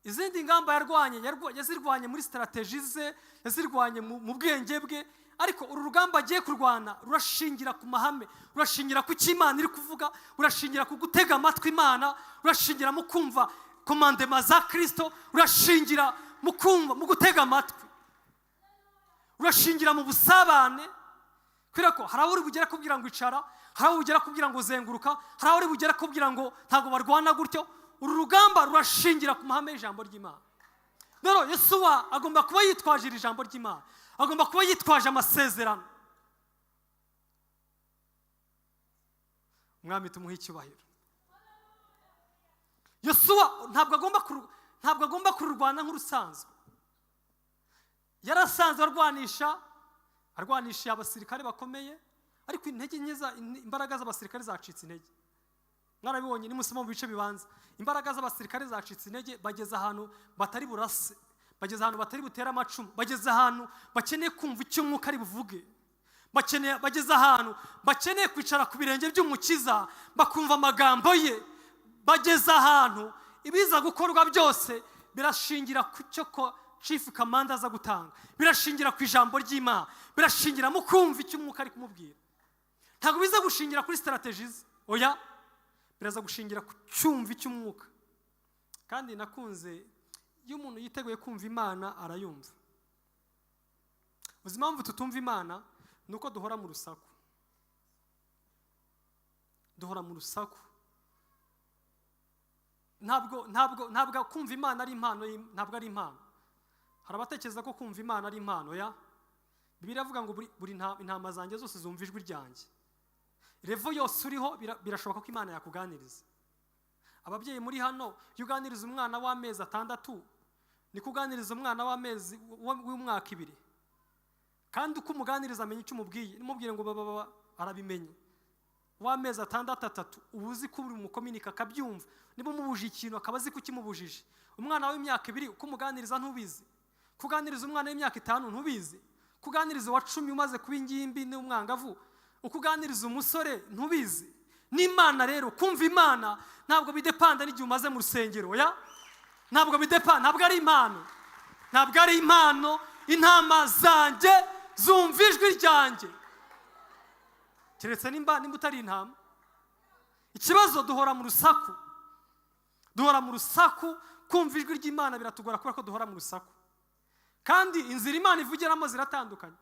Speaker 2: Izindi ngamba yarwanye, yazirwanye muri strategy ze, yazirwanye mu bwenge bwe, ariko uru rugamba agiye kurwana rurashingira ku mahame, rurashingira ku cyo Imana iri kuvuga, rurashingira ku gutega amatwi Imana, rurashingira mu kumva komandema za Kristo, rurashingira mu kumva, mu gutega amatwi, rurashingira mu busabane. Kubera ko hari aho uri bugere kubwira ngo icara, hari aho ugera kubwira ngo zenguruka, hari aho uri bugere kubwira ngo ntabwo barwana gutyo. Uru rugamba rurashingira ku mahame y'ijambo ry'Imana. Rero Yosuwa agomba kuba yitwaje iri jambo ry'Imana, agomba kuba yitwaje amasezerano. Umwami tumuhe icyubahiro. Yosuwa ntabwo agomba kururwana nk'urusanzwe. Yarasanzwe arwanisha abasirikare bakomeye, ariko intege nke imbaraga z'abasirikare zacitse intege. Mwarabibonye nimusoma mu bice bibanza, imbaraga z'abasirikare zacitse intege, bageze ahantu batari burase, bageze ahantu batari butere amacumu, bageze ahantu bakeneye kumva icyo umwuka ari buvuge, bageze ahantu bakeneye kwicara ku birenge by'Umukiza bakumva amagambo ye, bageze ahantu ibiza gukorwa byose birashingira ku cyo ko Chief Commander aza gutanga, birashingira ku ijambo ry'Imana, birashingira mu kumva icyo umwuka ari kumubwira. Ntabwo biza gushingira kuri strategy ze, oya, biraza gushingira ku cyumvi cy'umwuka. Kandi nakunze, iyo umuntu yiteguye kumva Imana arayumva. Uzi impamvu tutumva Imana? Ni uko duhora mu rusaku, duhora mu rusaku. Ntabwo kumva Imana ari impano, ntabwo ari impano. Hari abatekereza ko kumva Imana ari impano. Ya Bibiliya iravuga ngo buri intama zanjye zose zumva ijwi ryanjye. Level yose uriho, birashoboka ko Imana yakuganiriza. Ababyeyi muri hano, iyo uganiriza umwana w'amezi 6, niko uganiriza umwana w'amezi w'umwaka 2. Kandi uko umuganiriza amenya icyo umubwiye. Nimubwire ngo baba baba, arabimenye. W'amezi 6, 3, uba uzi ko uri mukominika akabyumva. Niba umubujije ikintu, akaba azi ko ukimubujije. Umwana w'imyaka 2, uko umuganiriza ntubizi. Kuganiriza umwana w'imyaka 5 ntubizi. Kuganiriza uwa 10 umaze kuba ingimbi n'umwangavu, uko uganiriza umusore ntubizi. N'Imana rero, kumva Imana ntabwo bidepanda n'igihe umaze mu rusengero, oya, ntabwo bidepanda, ntabwo ari impano, ntabwo ari impano. Intama zanjye zumva ijwi ryanjye, keretse nimba utari intama. Ikibazo, duhora mu rusaku, duhora mu rusaku. Kumva ijwi ry'Imana biratugora kubera ko duhora mu rusaku, kandi inzira Imana ivugiramo ziratandukanye.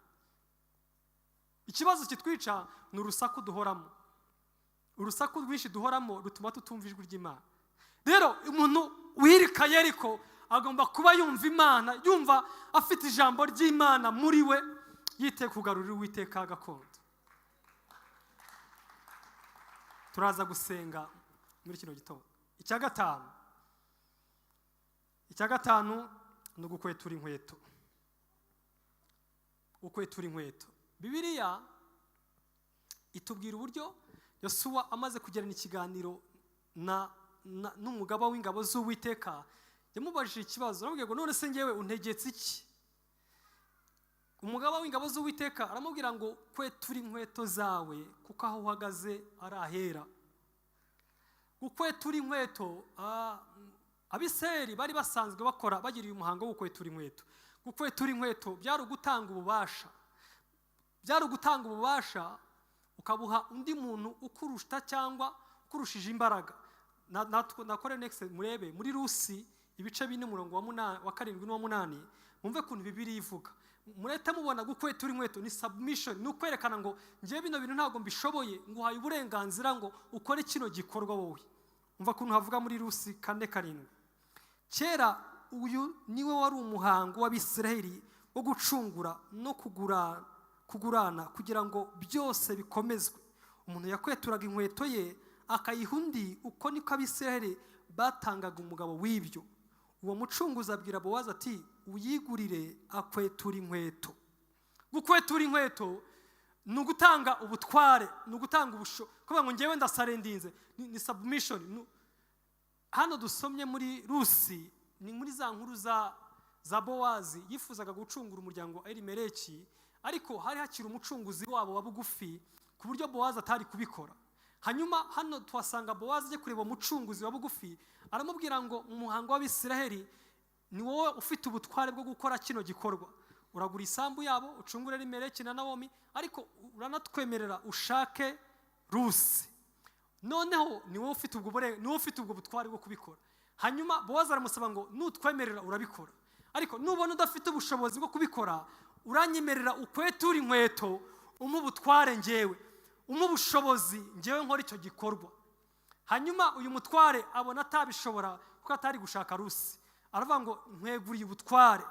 Speaker 2: Ikibazo kitwica ni urusaku duhoramo. Urusaku rwinshi duhoramo rutuma tutumva ijwi ry'Imana. Rero umuntu wirika Yeriko agomba kuba yumva Imana, yumva afite ijambo ry'Imana muri we, yiteye kugarurira Uwiteka gakondo. Turaza gusenga muri kino gitondo. Icya gatanu ni ugukwetura inkweto, gukwetura inkweto. Bibiliya itubwira uburyo Yosuwa amaze kugirana ikiganiro n'umugaba w'ingabo z'Uwiteka, yamubajije ikibazo, aramubwira ngo: "None se ngewe untegetse iki?" Umugaba w'ingabo z'Uwiteka aramubwira ngo: "Kwetura inkweto zawe, kuko aho uhagaze ari ahera." Gukwetura inkweto, Abisirayeli bari basanzwe bakora, bagiriye umuhango wo gukwetura inkweto. Gukwetura inkweto byari ugutanga ububasha, byari ugutanga ububasha ukabuha undi muntu ukurusha cyangwa ukurushije imbaraga. Nakore next, murebe muri Rusi ibice 4, umurongo wa 7 n'uwa 8, mumve ukuntu Bibiliya ivuga. Murete mubona, gukwetura inkweto ni submission, ni ukwerekana ngo ngewe bino bintu ntabwo mbishoboye, nguhaye uburenganzira ngo ukore kino gikorwa wowe. Umva ukuntu havuga muri Rusi 4:7: "Kera uyu niwe wari umuhango w'Abisiraheli wo gucungura no kugurana, kugira ngo byose bikomezwe. Umuntu yakweturaga inkweto ye akayiha undi, uko niko Abisiraheli batangaga umugabo w'ibyo. Uwo mucunguzi abwira Bowazi ati: 'Uyigurire.' Akwetura inkweto." Gukwetura inkweto ni ugutanga ubutware, ni ugutanga ubusho, kuvuga ngo ngewe ndasurrenderinze, ni submission. Hano dusomye muri Rusi ni muri za nkuru za Bowazi yifuzaga gucungura umuryango wa Elimeleki, ariko hari hakiri umucunguzi wabo wa bugufi ku buryo Bowazi atari kubikora. Hanyuma hano tuhasanga Bowazi ajya kureba umucunguzi wa bugufi, aramubwira ngo: "Mu muhango w'Abisiraheli ni wowe ufite ubutware bwo gukora kino gikorwa. Uragura isambu yabo, ucungure Elimeleki na Nawomi, ariko uranatwemerera ushake Rusi. Noneho ni wowe ufite ubwo butware bwo kubikora." Hanyuma Bowazi aramusaba ngo: "Nutwemerera urabikora, ariko nubona udafite ubushobozi bwo kubikora, uranyemerera ukweture inkweto, umpe ubutware ngewe, umpe ubushobozi ngewe nkora icyo gikorwa." Hanyuma uyu mutware abona atabishobora kuko atari gushaka Rusi, aravuga ngo: "Nkweguriye ubutware,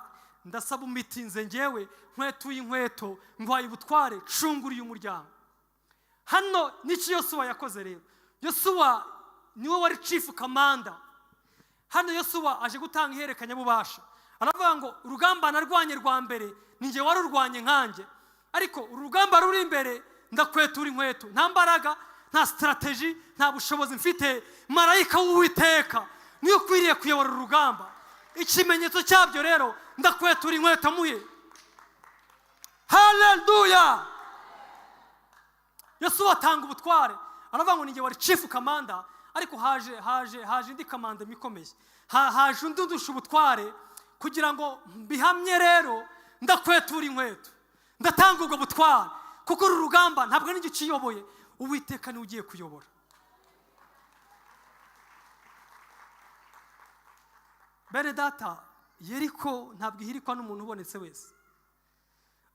Speaker 2: ndasaba umitinze ngewe, nkwetuye inkweto, nguhaye ubutware, cunguriye umuryango." Hano n'iki Yosuwa yakoze rero? Yosuwa niwe wari chief commander. Hano Yosuwa aje gutanga ihererekanyabubasha, aravuga ngo: "Urugamba narwanye rwa mbere ni njye warurwanye nkanjye, ariko uru rugamba ruri imbere ndakwetura inkweto. Nta mbaraga, nta strategy, nta bushobozi mfite. Marayika w'Uwiteka niyo ukwiriye kuyobora uru rugamba. Ikimenyetso cyabyo rero, ndakwetura inkweto muye." Haleluya! Yosuwa atanga ubutware, aravuga ngo: "Ninjye wari chief commander, ariko haje indi commander ikomeye, haje undi undusha ubutware. Kugira ngo mbihamye rero, ndakwetura inkweto, ndatanga ubwo butware." Kuko uru rugamba ntabwo ari njye ukiyoboye, Uwiteka niwe ugiye kuyobora. Bene data, Yeriko ntabwo ihirikwa n'umuntu ubonetse wese.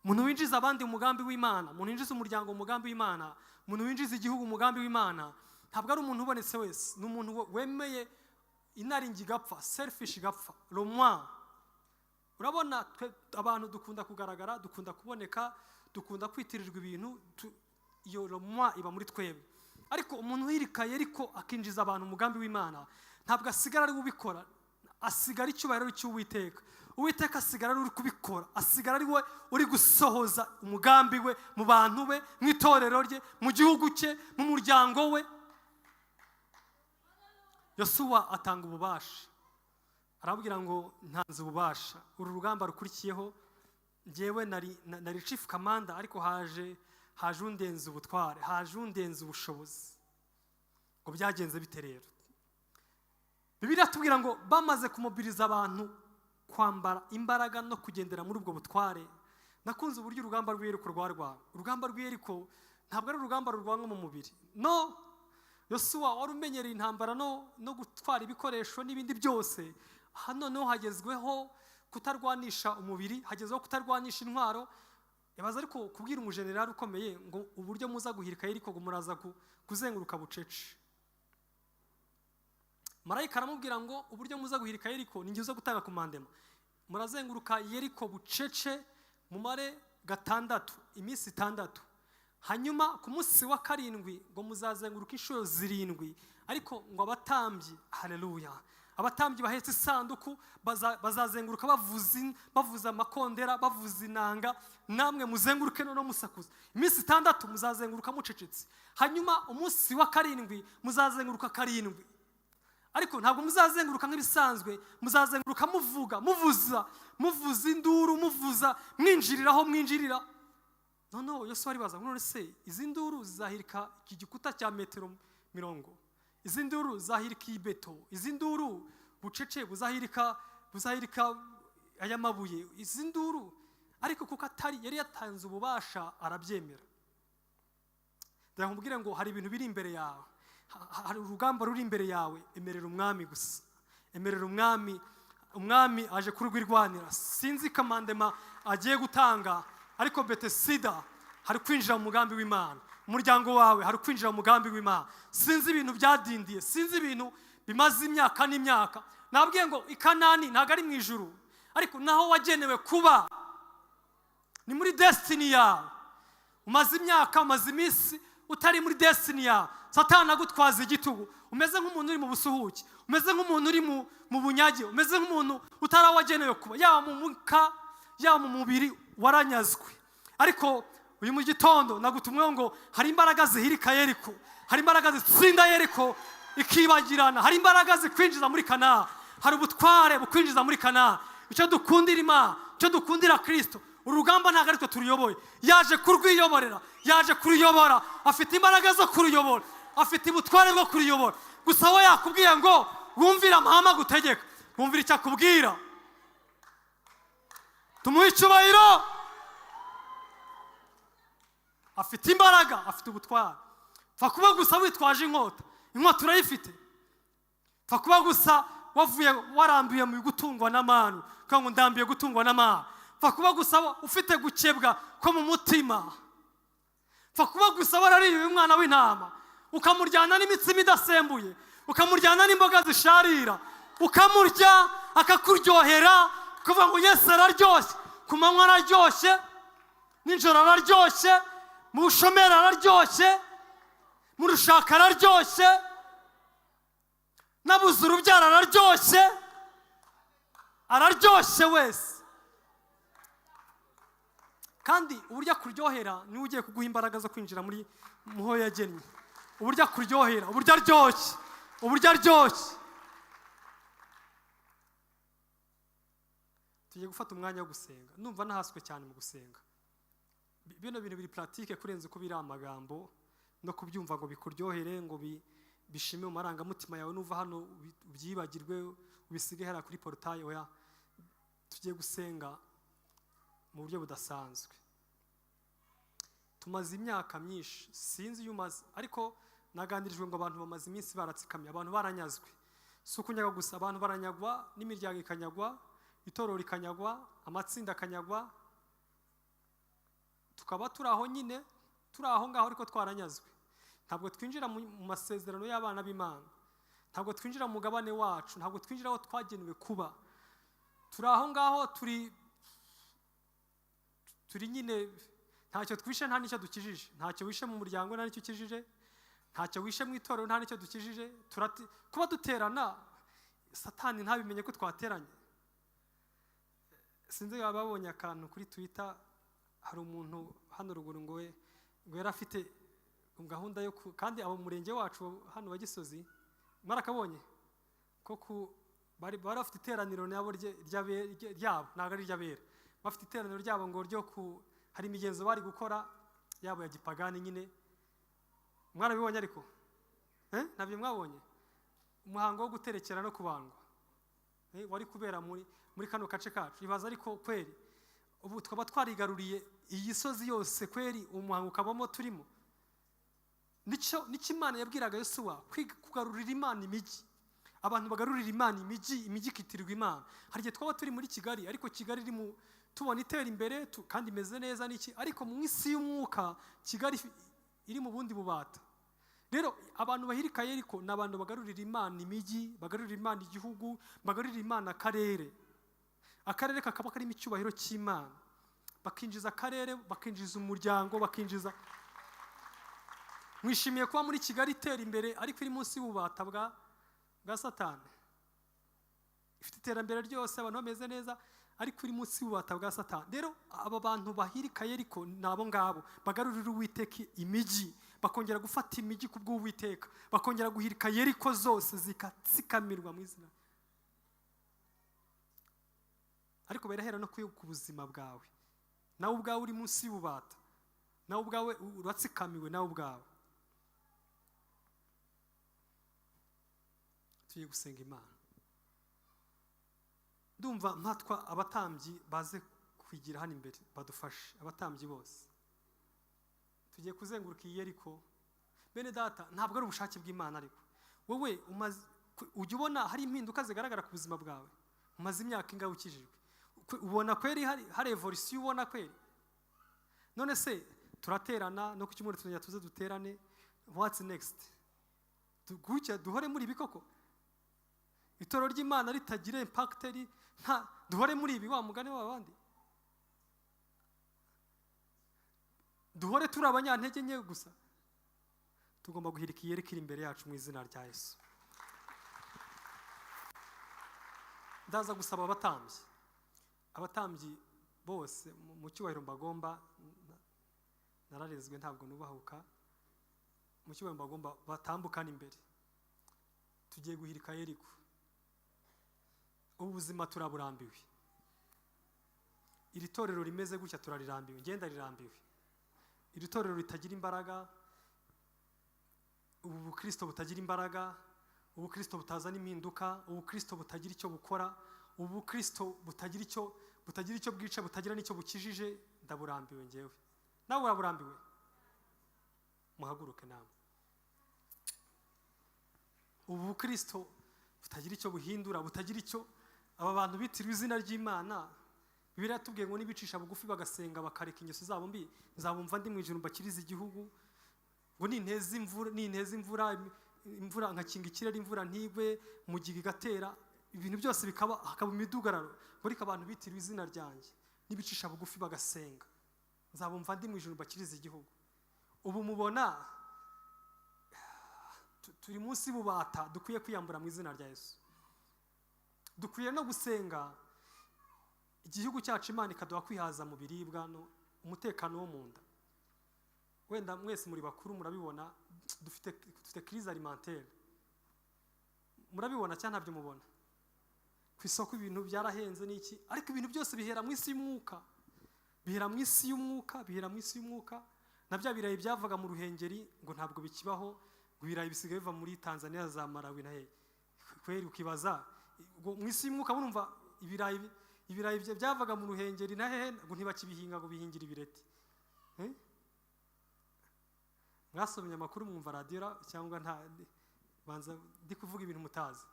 Speaker 2: Umuntu winjiza abandi umugambi w'Imana, umuntu winjiza umuryango umugambi w'Imana, umuntu winjiza igihugu umugambi w'Imana, ntabwo ari umuntu ubonetse wese. Ni umuntu wemeye inaringi igapfa, selfish igapfa, romwa. Urabona twe abantu dukunda kugaragara, dukunda kuboneka, dukunda kwitirirwa ibintu, iyo romwa iba muri twebwe. Ariko umuntu uhirika Yeriko akinjiza abantu umugambi w'Imana, ntabwo asigara ari we ubikora, asigara icyubahiro cy'Uwiteka. Uwiteka asigara ari uri kubikora, asigara ari we uri gusohoza umugambi we mu bantu be, mu itorero rye, mu gihugu cye, mu muryango we. Yosuwa atanga ububasha, arababwira ngo ntanze ububasha, uru rugamba rukurikiyeho njyewe nari chief commander, ariko haje undenza ubutware, haje undenza ubushobozi. Ngo byagenze bite rero? Bibiliya itubwira ngo bamaze kumobiriza abantu kwambara imbaraga no kugendera muri ubwo butware. Nakunze uburyo urugamba rw'Yeriko rwarwana. Urugamba rw'Yeriko ntabwo ari urugamba rurwanwa mu mubiri. No, Yosuwa wari umenyereye intambara no gutwara ibikoresho n'ibindi byose, hano noneho hagezweho kutarwanisha umubiri, hagezweho kutarwanisha intwaro. Yabaza ariko kubwira umujenerali ukomeye ngo uburyo muza guhirika Yeriko ngo muraza kuzenguruka bucece. Marayika aramubwira ngo uburyo muza guhirika Yeriko ni njye uza gutanga komandema. Murazenguruka Yeriko bucece mumare 6, iminsi 6. Hanyuma ku munsi wa 7 ngo muzazenguruka inshuro 7, ariko ngo abatambyi, haleluya, abatambyi bahetse isanduku bazazenguruka bavuza amakondera, bavuza inanga, namwe muzenguruke no musakuza. Iminsi 6 muzazenguruka mucecetse. Hanyuma umunsi wa 7 muzazenguruka 7. Ariko ntabwo muzazenguruka nk'ibisanzwe, muzazenguruka muvuga, muvuza, muvuza induru, muvuza, mwinjiriraho, mwinjirira. Noneho Yosuwa aribaza ngo none se izi nduru zizahirika iki gikuta cya metero 40, izi nduru zahirika iyi beto, izi nduru bucece buzahirika aya mabuye, izi nduru. Ariko kuko atari yari yatanze ububasha arabyemera. Ndakubwira ngo hari ibintu biri imbere yawe, hari urugamba ruri imbere yawe, emerera umwami gusa, emerera umwami. Umwami aje kurwirwanira. Sinzi kamandema agiye gutanga, ariko Betesida hari kwinjira mu mugambi w'Imana, umuryango wawe hari kwinjira mu mugambi w'Imana. Sinzi ibintu byadindiye, sinzi ibintu bimaze imyaka n'imyaka. Nabwiye ngo Ikanani ntabwo ari mu ijuru, ariko naho wagenewe kuba ni muri destiny yawe. Umaze imyaka, umaze iminsi utari muri destiny yawe. Satani agutwaza igitugu, umeze nk'umuntu uri mu busuhuke, umeze nk'umuntu uri mu bunyage, umeze nk'umuntu utarawagenewe kuba, yaba mu muka yaba mu mubiri waranyazwe. Ariko uyu mu gitondo nagutumweho ngo hari imbaraga zihirika Yeriko, hari imbaraga zitsinda Yeriko ikibagirana, hari imbaraga zikwinjiza muri Kanani, hari ubutware bukwinjiza muri Kanani. Icyo dukundira Imana, icyo dukundira Kristo, urugamba ntabwo ari twe turuyoboye, yaje kurwiyoborera, yaje kuruyobora, afite imbaraga zo kuruyobora, afite ubutware bwo kuruyobora. Gusa we yakubwiye ngo wumvire amahame agutegeka, wumvire icyo akubwira. Tumuhe icyubahiro. Afite imbaraga, afite ubutware. Pfa kuba gusa witwaje inkota, inkota urayifite. Pfa kuba gusa wavuye warambiye mu gutungwa n'amanu, kuko ngo ndambiye gutungwa n'amanu. Pfa kuba gusa ufite gukebwa ko mu mutima. Pfa kuba gusa warariye umwana w'intama, ukamuryana n'imitsima idasembuye, ukamuryana n'imboga zisharira, ukamurya akakuryohera, kuvuga ngo Yesu araryoshye, ku manywa araryoshye, nijoro araryoshye, mu bushomeri araryoshye, mu rushaka araryoshye, nabuze urubyaro araryoshye, araryoshye wese. Kandi uburyo akuryohera niwe ugiye kuguha imbaraga zo kwinjira muri muho yagennye. Uburyo akuryohera, uburyo aryoshye, uburyo aryoshye. Tugiye gufata umwanya wo gusenga. Numva nahaswe cyane mu gusenga. Bino bintu biri pratique kurenza uko biri amagambo no kubyumva ngo bikuryohere, ngo bishime mu marangamutima yawe, nuva hano ubyibagirwe ubisige hera kuri portail. Oya, tugiye gusenga mu buryo budasanzwe. Tumaze imyaka myinshi, sinzi iyo umaze, ariko naganirijwe ngo abantu bamaze iminsi baratsikamye, abantu baranyazwe. Si ukunyaga gusa, abantu baranyagwa n'imiryango ikanyagwa, itorero rikanyagwa, amatsinda akanyagwa, tukaba turi aho nyine, turi aho ngaho ariko twaranyazwe. Ntabwo twinjira mu masezerano y'abana b'Imana, ntabwo twinjira mu mugabane wacu, ntabwo twinjira aho twagenewe kuba. Turi aho ngaho, turi nyine, ntacyo twishe nta n'icyo dukijije. Ntacyo wishe mu muryango nta n'icyo ukijije, ntacyo wishe mu itorero nta n'icyo dukijije. Kuba duterana, Satani ntabimenye ko twateranye. Sinzi niba babonye akantu kuri Twitter, hari umuntu hano ruguru ngo we ngo yari afite gahunda yo kandi abo mu murenge wacu hano wa Gisozi mwarakabonye ko bari bafite iteraniro nabo ryabo, ntabwo ari iry'abera, bafite iteraniro ryabo ngo ryo ku hari imigenzo bari gukora yabo ya gipagani nyine. Mwarabibonye ariko ntabyo mwabonye? Umuhango wo guterekera no kubandwa wari kubera muri kano gace kacu. Ibaza ariko kweri, ubu twaba twarigaruriye iyi sozi yose kweri, umuhango ukabamo turimo. Nicyo Imana yabwiraga Yosuwa, kugarurira Imana imijyi. Abantu bagarurira Imana imijyi, imijyi ikitirirwa Imana. Hari igihe twaba turi muri Kigali, ariko Kigali iri mu tubona itera imbere kandi imeze neza n'iki, ariko mu isi y'umwuka Kigali iri mu bundi bubata. Rero abantu bahirika Yeriko ni abantu bagarurira Imana imijyi, bagarurira Imana igihugu, bagarurira Imana akarere. Akarere kakaba karimo icyubahiro cy'Imana. Bakinjiza akarere, bakinjiza umuryango, bakinjiza. Mwishimiye kuba muri Kigali itera imbere ariko iri munsi y'ububata bwa Satani. Ifite iterambere ryose, abantu bameze neza, ariko iri munsi y'ububata bwa Satani. Rero aba bantu bahirika Yeriko ni abo ngabo bagarurira Uwiteka imijyi, bakongera gufata imijyi ku bw'Uwiteka, bakongera guhirika Yeriko zose zikatsikamirwa mu izina. Ariko birahera no ku buzima bwawe, nawe ubwawe uri munsi y'ububata, nawe ubwawe uratsikamiwe, nawe ubwawe. Tugiye gusenga Imana. Ndumva mpatwa abatambyi baze kwigira hano imbere badufashe, abatambyi bose. Tugiye kuzenguruka iyi Yeriko. Bene data, ntabwo ari ubushake bw'Imana, ariko wowe ujya ubona hari impinduka zigaragara ku buzima bwawe. Umaze imyaka ingahe ukijijwe? Ubona kweri hari evolution, ubona kweri? None se turaterana no ku cyumweru tuzajya tuze duterane, what's next? Gucya duhore muri ibi koko? Itorero ry'Imana ritagira impact, nta duhore muri ibi wa mugani w'abandi? Duhore turi abanyantege nke gusa? Tugomba guhirika Yeriko iri imbere yacu mu izina rya Yesu. Ndaza gusaba abatambyi, abatambyi bose mu cyubahiro mbagomba, nararezwe ntabwo nubahuka, mu cyubahiro mbagomba batambukane imbere. Tugiye guhirika Yeriko. Ubu buzima turaburambiwe. Iri torero rimeze gutya turarirambiwe, ngenda rirambiwe. Iri torero ritagira imbaraga, ubu bukristo butagira imbaraga, ubukristo butazana impinduka, ubukristo butagira icyo bukora, ubukristo butagira icyo bwica, butagira n'icyo bukijije, ndaburambiwe ngewe. Nawe uraburambiwe? Muhaguruke namwe. Ubu bukristo butagira icyo buhindura, butagira icyo aba bantu bitiriwe izina ry'Imana. Bibiliya yatubwiye ngo nibicisha bugufi bagasenga bakareka ingeso zabo mbi, nzabumva ndi mu ijuru mbakirize igihugu. Ngo ninteza imvura, ninteza imvura, imvura nkakinga ikirere, imvura ntigwe, mugiga igatera, ibintu byose bikaba, hakaba imidugararo. Ngo ariko abantu bitiriwe izina ryanjye nibicisha bugufi bagasenga, nzabumva ndi mu ijuru mbakirize igihugu. Ubu mubona turi munsi y'ububata, dukwiye kwiyambura mu izina rya Yesu. Dukwiye no gusenga igihugu cyacu, Imana ikaduha kwihaza mu biribwa no umutekano wo mu nda. Wenda mwese muri bakuru murabibona, dufite crise alimentaire. Murabibona cyangwa ntabyo mubona? Ku isoko ibintu byarahenze n'iki, ariko ibintu byose bihera mu isi y'umwuka, bihera mu isi y'umwuka, bihera mu isi y'umwuka. Na bya birayi byavaga mu Ruhengeri ngo ntabwo bikibaho, ngo ibirayi bisigaye biva muri Tanzania za Malawi na he. Kweri ukibaza ngo mu isi y'umwuka murumva ibirayi byavaga mu Ruhengeri na hehe, ngo ntibakibihinga, ngo bihingira ibireti. Mwasomye amakuru, mwumva radiyo, cyangwa nta banza ndi kuvuga ibintu mutazi?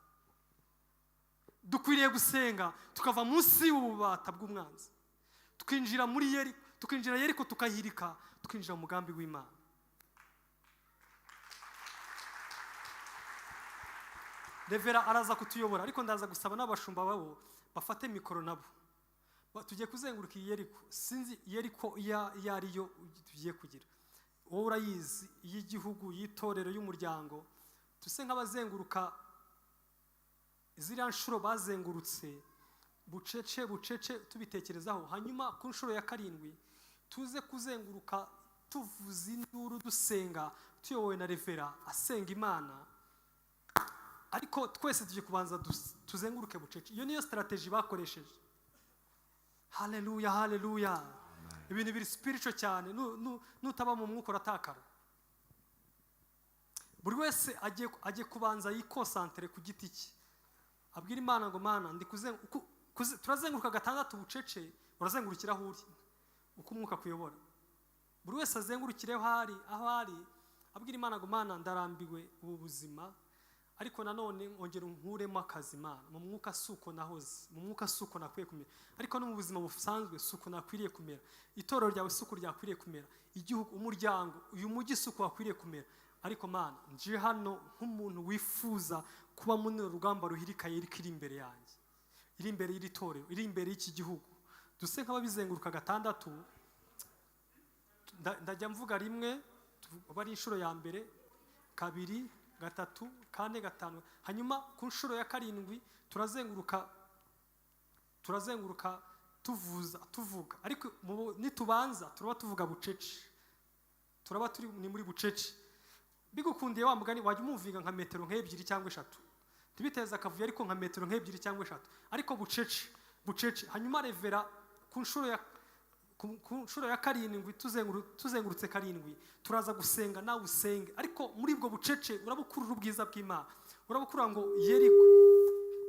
Speaker 2: Dukwiriye gusenga tukava munsi y'ububata bw'umwanzi, tukinjira muri Yeriko, tukinjira Yeriko tukahirika, tukinjira mu mugambi w'Imana. Reverend araza kutuyobora, ariko ndaza gusaba n'abashumba babo bafate mikoro nabo. Tugiye kuzenguruka iyi Yeriko. Sinzi Yeriko iyo ari yo tugiye kugira, wowe urayizi, iy'igihugu, y'itorero, y'umuryango. Tuse nk'abazenguruka ziriya nshuro bazengurutse bucece bucece, tubitekerezaho. Hanyuma ku nshuro ya karindwi tuze kuzenguruka tuvuza induru, dusenga, tuyobowe na reverend asenga Imana. Ariko twese tugiye kubanza tuzenguruke bucece. Iyo niyo strategy bakoresheje. Haleluya, haleluya! Ibintu biri spiritual cyane. Nutaba mu mwuka uratakara. Buri wese agiye kubanza yiconcentre ku giti cye, abwira Imana ngo: "Mana, ndi turazenguruka gatandatu bucece." Urazengurukira aho uri uko umwuka akuyobora. Buri wese azengurukire aho ari, abwira Imana ngo: "Mana, ndarambiwe ubu buzima, ariko nanone ongera unkuremo akazi. Imana, mu mwuka si uko nahoze, mu mwuka si uko nakwiye kumera, ariko no mu buzima busanzwe si uko nakwiriye kumera. Itorero ryawe si uko ryakwiriye kumera, igihugu, umuryango, uyu mujyi si uko wakwiriye kumera. Ariko Mana, nje hano nk'umuntu wifuza kuba muri uru rugamba ruhirika Yeriko iri imbere yanjye, iri imbere y'iri torero, iri imbere y'iki gihugu." Duse nk'ababizenguruka gatandatu. Ndajya mvuga rimwe, aba ari inshuro ya mbere, kabiri, gatatu, kane, gatanu. Hanyuma ku nshuro ya karindwi turazenguruka tuvuza, tuvuga. Ariko nitubanza turaba tuvuga bucece, turaba turi ni muri bucece. Bigukundiye, wa mugani wajya umuvinga nka metero nk'ebyiri cyangwa eshatu, ntibiteze akavuyo, ariko nka metero nk'ebyiri cyangwa eshatu, ariko bucece bucece. Hanyuma reverend ku nshuro ya karindwi, tuzengurutse karindwi, turaza gusenga, nawe usenge. Ariko muri ubwo bucece urabukurura ubwiza bw'Imana, urabukurura ngo Yeriko,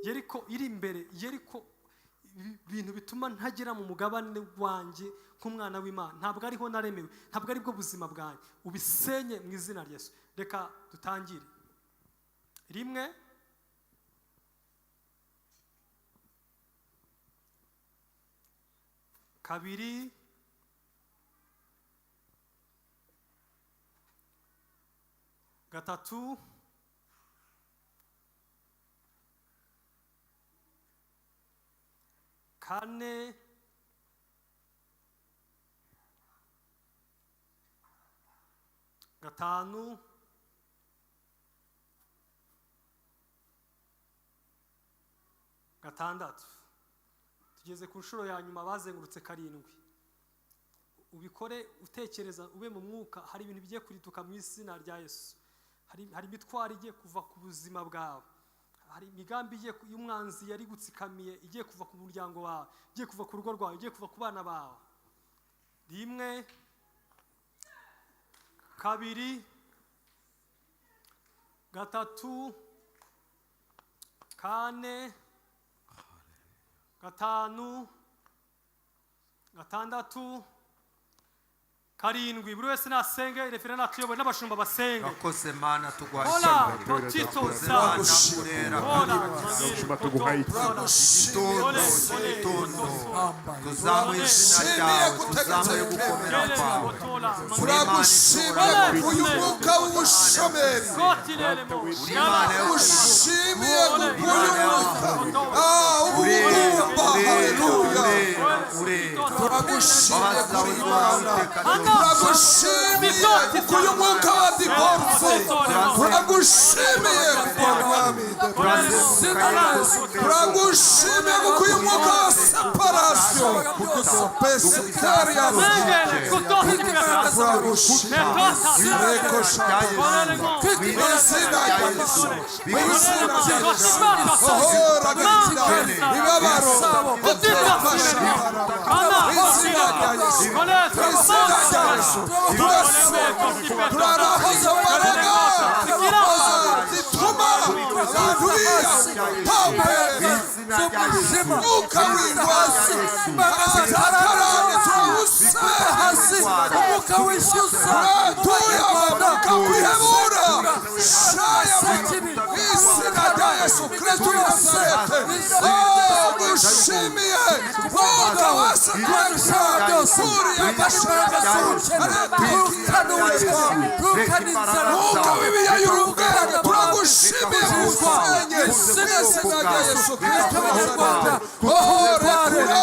Speaker 2: Yeriko iri imbere, Yeriko ibintu bituma ntagera mu mugabane wanjye nk'umwana w'Imana, ntabwo ariho naremewe, ntabwo aribwo buzima bwanjye, ubisenye mu izina rya Yesu. Reka dutangire. Rimwe, kabiri, gatatu, kane, gatanu, gatandatu. Tugeze ku nshuro ya nyuma, bazengurutse karindwi. Ubikore utekereza, ube mu mwuka. Hari ibintu bigiye kuriduka mu izina rya Yesu. Hari imitwaro igiye kuva ku buzima bwawe, hari imigambi igiye y'umwanzi yari gutsikamiye igiye kuva ku muryango wawe, igiye kuva ku rugo rwawe, igiye kuva ku bana bawe. Rimwe, kabiri, gatatu, kane, gatanu, gatandatu, karindwi. Buri wese nasenge, reverend natuyobore, n'abashumba basenge.
Speaker 3: Urakoze Mana, tuguhaye
Speaker 2: Hola,
Speaker 3: icyubahiro.
Speaker 2: totito
Speaker 3: Urakoze
Speaker 2: sa.
Speaker 3: Mana, urera.
Speaker 2: Hola.
Speaker 1: Abashumba tuguhaye iki?
Speaker 3: Igitondo, igitondo tuzamuye izina ryawe, tuzamuye gukomera kwawe.
Speaker 4: Turagushimiye uyu mwuka w'ubushomeri. Ushimiye uyu mwuka ubugumba. Haleluya! Turagushimiye kuri Imana, turagushimiye kuko uyu mwuka wa divorce, turagushimiye kuko Mwami, turagushimiye kuko uyu mwuka wa separation pesitaria, turagushimiye reko mu izina rya Yesu, mu izina rya Yesu. Ohora agahinda, imibabaro, turafasha mu izina rya Yesu, mu izina rya Yesu. Turasenga, turarahoza imbaraga zituma abantu biya pampe, umwuka w'ingwasi zakarande turawusenye. Hasi umwuka wishyuza
Speaker 5: Tuya kwihebura shaya mu izina rya Yesu Kristo w'i Nazareti. Oh, gushimiye Mwuka wese
Speaker 4: byose
Speaker 5: kuriya
Speaker 4: imbaraga z'ubukene turukane ubukene, turukane inzara,
Speaker 5: Mwuka w'ibiyayura ubwenge, turagushimiye usenye mu izina rya Yesu Kristo w'i
Speaker 4: Abanyarwanda
Speaker 5: Nazareti. Oh, rekura,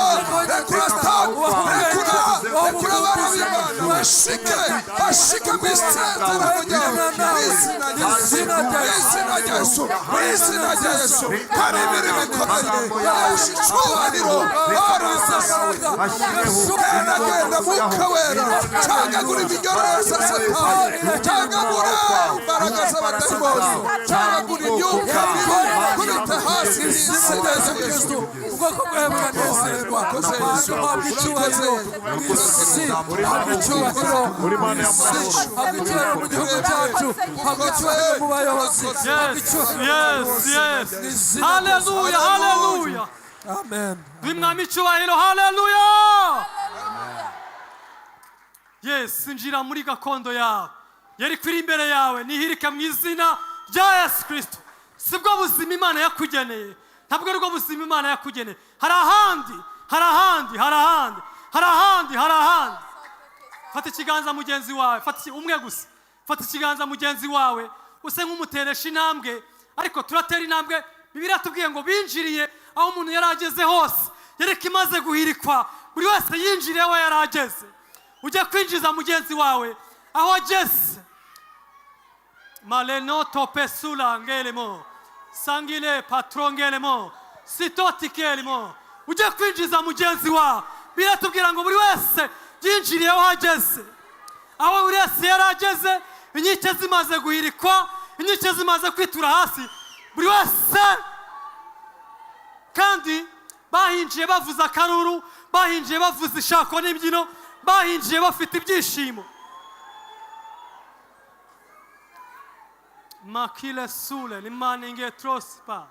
Speaker 5: rekura satani, rekura, rekura abana b'Imana, bashike, bashike mu isezerano ryawe, mu izina rya Yesu, mu izina rya Yesu, mu izina rya Yesu. Hari imirimo ikomeye yahesha icyubahiro, genda, genda, Mwuka Wera, cagagura iminyorozo ya satani, cagagura imbaraga z'abadayimoni, cagagura imyuka mibi, kubita hasi mu izina rya Yesu.
Speaker 4: Ubwoko bwawe buranezerwa. Habwa icyubahiro mu isi, habwa icyubahiro mu isi, habwa icyubahiro mu gihugu cyacu, habwa icyubahiro mu bayobozi, habwa
Speaker 2: Yes,
Speaker 4: icyubahiro mu
Speaker 2: yes,
Speaker 4: bayobozi.
Speaker 2: yes.
Speaker 4: Mu izina rya Yesu.
Speaker 2: Haleluya, haleluya.
Speaker 4: Amen.
Speaker 2: Duhe Umwami icyubahiro, haleluya. Yes, injira muri gakondo yawe. Yeriko iri imbere yawe, nihirike mu izina rya Yesu Kristo. Sibwo buzima Imana yakugeneye. Ntabwo aribwo buzima Imana yakugeneye. Hari ahandi, hari ahandi, hari ahandi, hari ahandi, hari ahandi. Fata ikiganza mugenzi wawe, fata umwe gusa. Fata ikiganza mugenzi wawe, use nk'umuteresha intambwe, ariko turatera intambwe. Bibiliya tubwiye ngo binjiriye aho umuntu yari ageze hose. Yeriko imaze guhirikwa, buri wese yinjiriye aho yari ageze. Ujye kwinjiza mugenzi wawe aho ageze. Maleno topesula ngelemo sangile patrongelemo sitotikelemo. Ujye kwinjiza mugenzi wawe. Biratubwira ngo buri wese yinjiriye aho ageze, aho buri wese yari ageze. Inkike zimaze guhirikwa, inkike zimaze kwitura hasi, buri wese kandi bahinjiye bavuza akaruru, bahinjiye bavuza ishako n'imbyino, bahinjiye bafite ibyishimo. Makile sule limaninge trospa.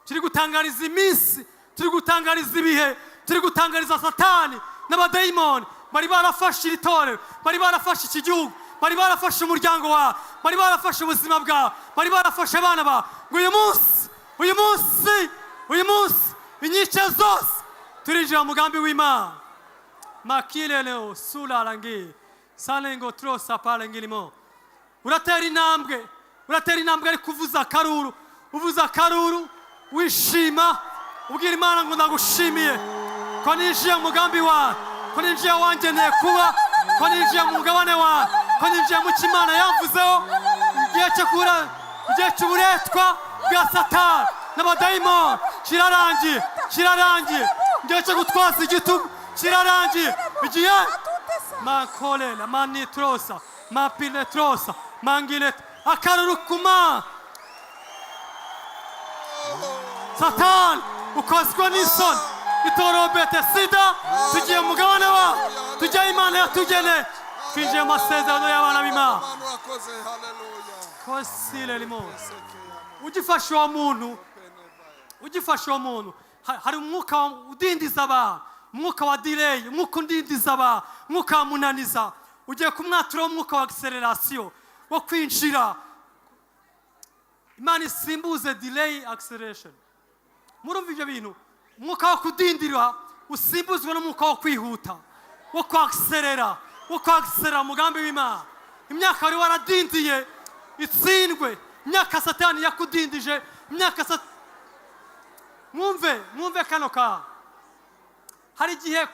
Speaker 2: Turi gutangariza iminsi, turi gutangariza ibihe, turi gutangariza satani n'abadayimoni bari barafashe iri torero, bari barafashe iki gihugu, bari barafashe umuryango wawe, bari barafashe ubuzima bwawe, bari barafashe abana bawe, ngo uyu munsi, uyu munsi, uyu munsi, inkike zose turinjira mu mugambi w'Imana. Makile leo sula rangi salengo trosa palengilimo. Uratera intambwe, uratera intambwe ariko uvuza akaruru, uvuza akaruru wishima, ubwira Imana ngo ndagushimiye ko ninjiye mu mugambi wawe, ko ninjiye wangeneye kuba, ko ninjiye mu mugabane wawe, ko ninjiye mu cyo Imana yamvuzeho. Igihe cyo kubura, igihe cy'uburetwa bwa satani n'abadayimoni kirarangiye, kirarangiye. Igihe cyo gutwaza igitugu kirarangiye. Igihe makolela manitrosa mapiletrosa mangilet akaruru kuma satani ukozwe n'isoni. Itorobete sida, tugiye mu mugabane wawe, tujye Imana yatugeneye, twinjiye mu masezerano y'abana b'Imana.
Speaker 5: Imana urakoze, haleluya.
Speaker 2: Kosile limo. Ugifashe uwo muntu, ugifashe uwo muntu, hari umwuka udindiza abantu, umwuka wa delay, umwuka udindiza abantu, umwuka wa munaniza. Ugiye kumwatura umwuka wa acceleration, wo kwinjira. Imana isimbuze delay acceleration. Murumva ibyo bintu? Umwuka wo kudindira usimbuzwe n'umwuka wo kwihuta, wo kwakserera, wo kwakserera umugambi w'Imana. Imyaka wari waradindiye itsindwe, imyaka satani yakudindije, imyaka mwumve, mwumve kano ka. Hari igihe,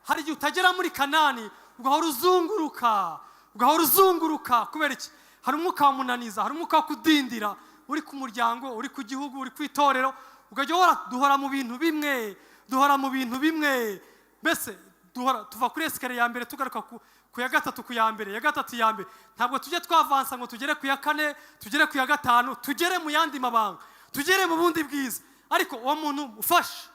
Speaker 2: hari igihe utagera muri Kanani ugahora uzunguruka, ugahora uzunguruka. Kubera iki? Hari umwuka wa munaniza, hari umwuka wo kudindira, uri ku muryango, uri ku gihugu, uri ku itorero, ukajya uhora duhora mu bintu bimwe, duhora mu bintu bimwe. Mbese duhora tuva kuri esikariye ya mbere tugaruka ku ya gatatu, ku ya mbere, ya gatatu, ya mbere. Ntabwo tujye twavansa ngo tugere ku ya kane, tugere ku ya gatanu, tugere mu yandi mabanga, tugere mu bundi bwiza. Ariko uwo muntu ufashe,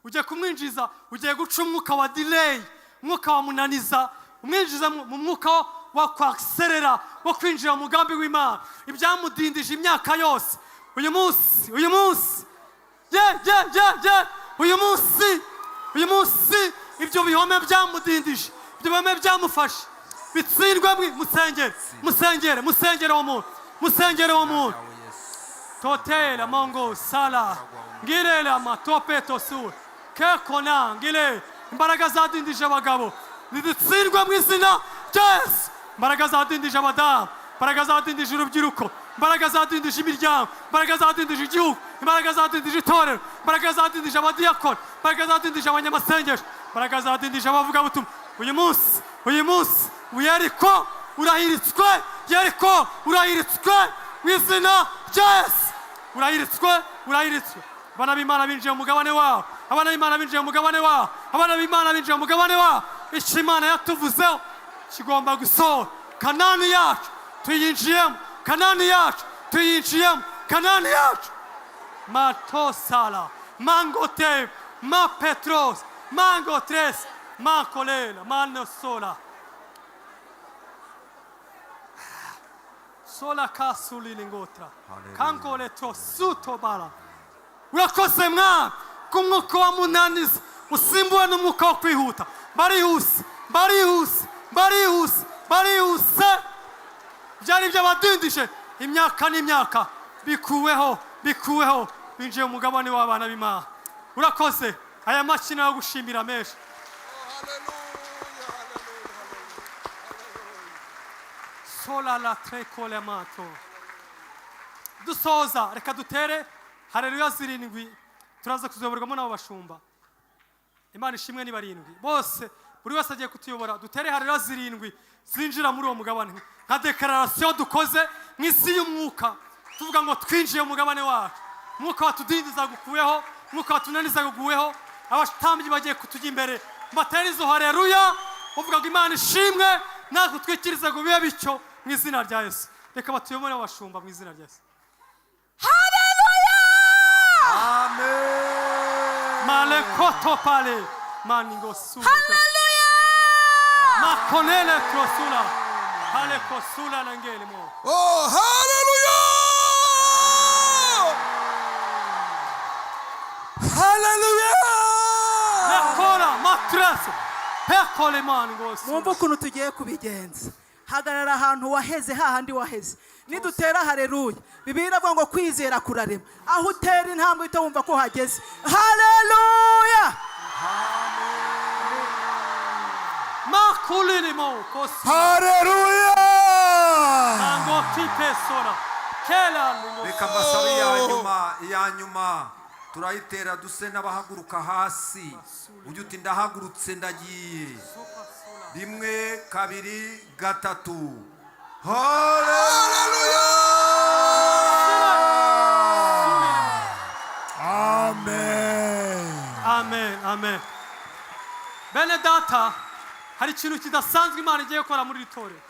Speaker 2: ugiye kumwinjiza, ugiye guca umwuka wa delay, umwuka wa munaniza, umwinjiza mu mwuka wa kwakserera, wo kwinjira mu mugambi w'Imana. Ibyamudindije imyaka yose, uyu munsi, uyu munsi, ye ye ye ye, uyu munsi, uyu munsi Ibyo bihome byamudindije, ibyo bihome byamufashe bitsindwe. Musengere, musengere, musengere uwo muntu, musengere uwo muntu. Totela mongo sala ngirela matope tosur kekona ngile. Imbaraga zadindije abagabo nizitsindwe mu izina rya Yesu. Imbaraga zadindije abadamu, imbaraga zadindije urubyiruko, imbaraga zadindije imiryango, imbaraga zadindije igihugu, imbaraga zadindije itorero, imbaraga zadindije abadiyakoni, imbaraga zadindije abanyamasengesho, imbaraga zadindije abavugabutumwa. Uyu munsi, uyu munsi, Yeriko urahiritswe, Yeriko urahiritswe mu izina rya Yesu. Urahiritswe, urahiritswe. Abana b'Imana binjiye mu mugabane wabo, abana b'Imana binjiye mu mugabane wabo, abana b'Imana binjiye mu mugabane wabo. Icyo Imana yatuvuzeho kigomba gusohora. Kanani yacu tuyinjiyemo, Kanani yacu tuyinjiyemo, Kanani yacu. Matosala mangote ma petros mangotres makolela manosola sola kasulilingotra kankole tosuto bara. Urakoze mwana ko umwuka wa munaniza usimbuwe n'umwuka wo kwihuta. Barihuse, barihuse, barihuse, barihuse. Byari byabadindije imyaka n'imyaka, bikuweho, bikuweho, binjiye mu mugabane w'abana b'Imana. Urakoze. Aya makina yo gushimira menshi. Sola la trekolemato. Dusoza, reka dutere haleluya 7, turaza kuzoborwamo n'abo bashumba. Imana ishimwe ni 7 bose, buri wese agiye kutuyobora. Dutere haleluya 7 zinjira muri uwo mugabane, nka declaration dukoze mu isi y'umwuka, tuvuga ngo twinjiye mu mugabane wacu. Umwuka watudindiza gukuweho, umwuka watunaniza gukuweho. Abatambyi bagiye kutujya imbere, batere izo haleluya bavuga ngo Imana ishimwe, natwe twikirize ngo bibe bityo mu izina rya Yesu. Reka batuyobore abashumba mu izina rya Yesu.
Speaker 6: Haleluya!
Speaker 3: Amen.
Speaker 2: Malekoto pale maningo sula.
Speaker 6: Haleluya!
Speaker 2: Makonele krosula. Hale kosula langele mo.
Speaker 5: Oh, haleluya!
Speaker 4: Haleluya!
Speaker 2: Lekola matraso. Pekole maningo sula.
Speaker 7: Mwumve ukuntu tugiye kubigenza. Hagarara ahantu waheze, hahandi waheze. Nidutera haleluya, Bibiliya iravuga ngo kwizera kurarema. Aho utera intambwe uhita wumva ko hageze. Haleluya!
Speaker 2: Makulili mo kosula.
Speaker 4: Haleluya!
Speaker 2: Mango tipe sola. Kela lingo.
Speaker 3: Reka mbasabe iya nyuma, iya nyuma turayitera duse n'abahaguruka hasi. Ujye uti ndahagurutse ndagiye. 1 2 3. Haleluya!
Speaker 4: Amen.
Speaker 2: Amen, amen. Bene data, hari ikintu kidasanzwe Imana igiye gukora muri iri torero,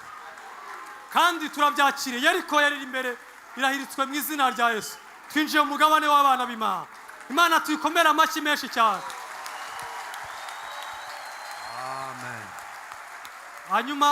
Speaker 2: kandi turabyakiriye. Yeriko yari imbere irahiritswe mu izina rya Yesu. Twinjiye mu mugabane w'abana b'Imana. Imana tuyikomera amashyi menshi cyane.
Speaker 3: Amen.
Speaker 2: Hanyuma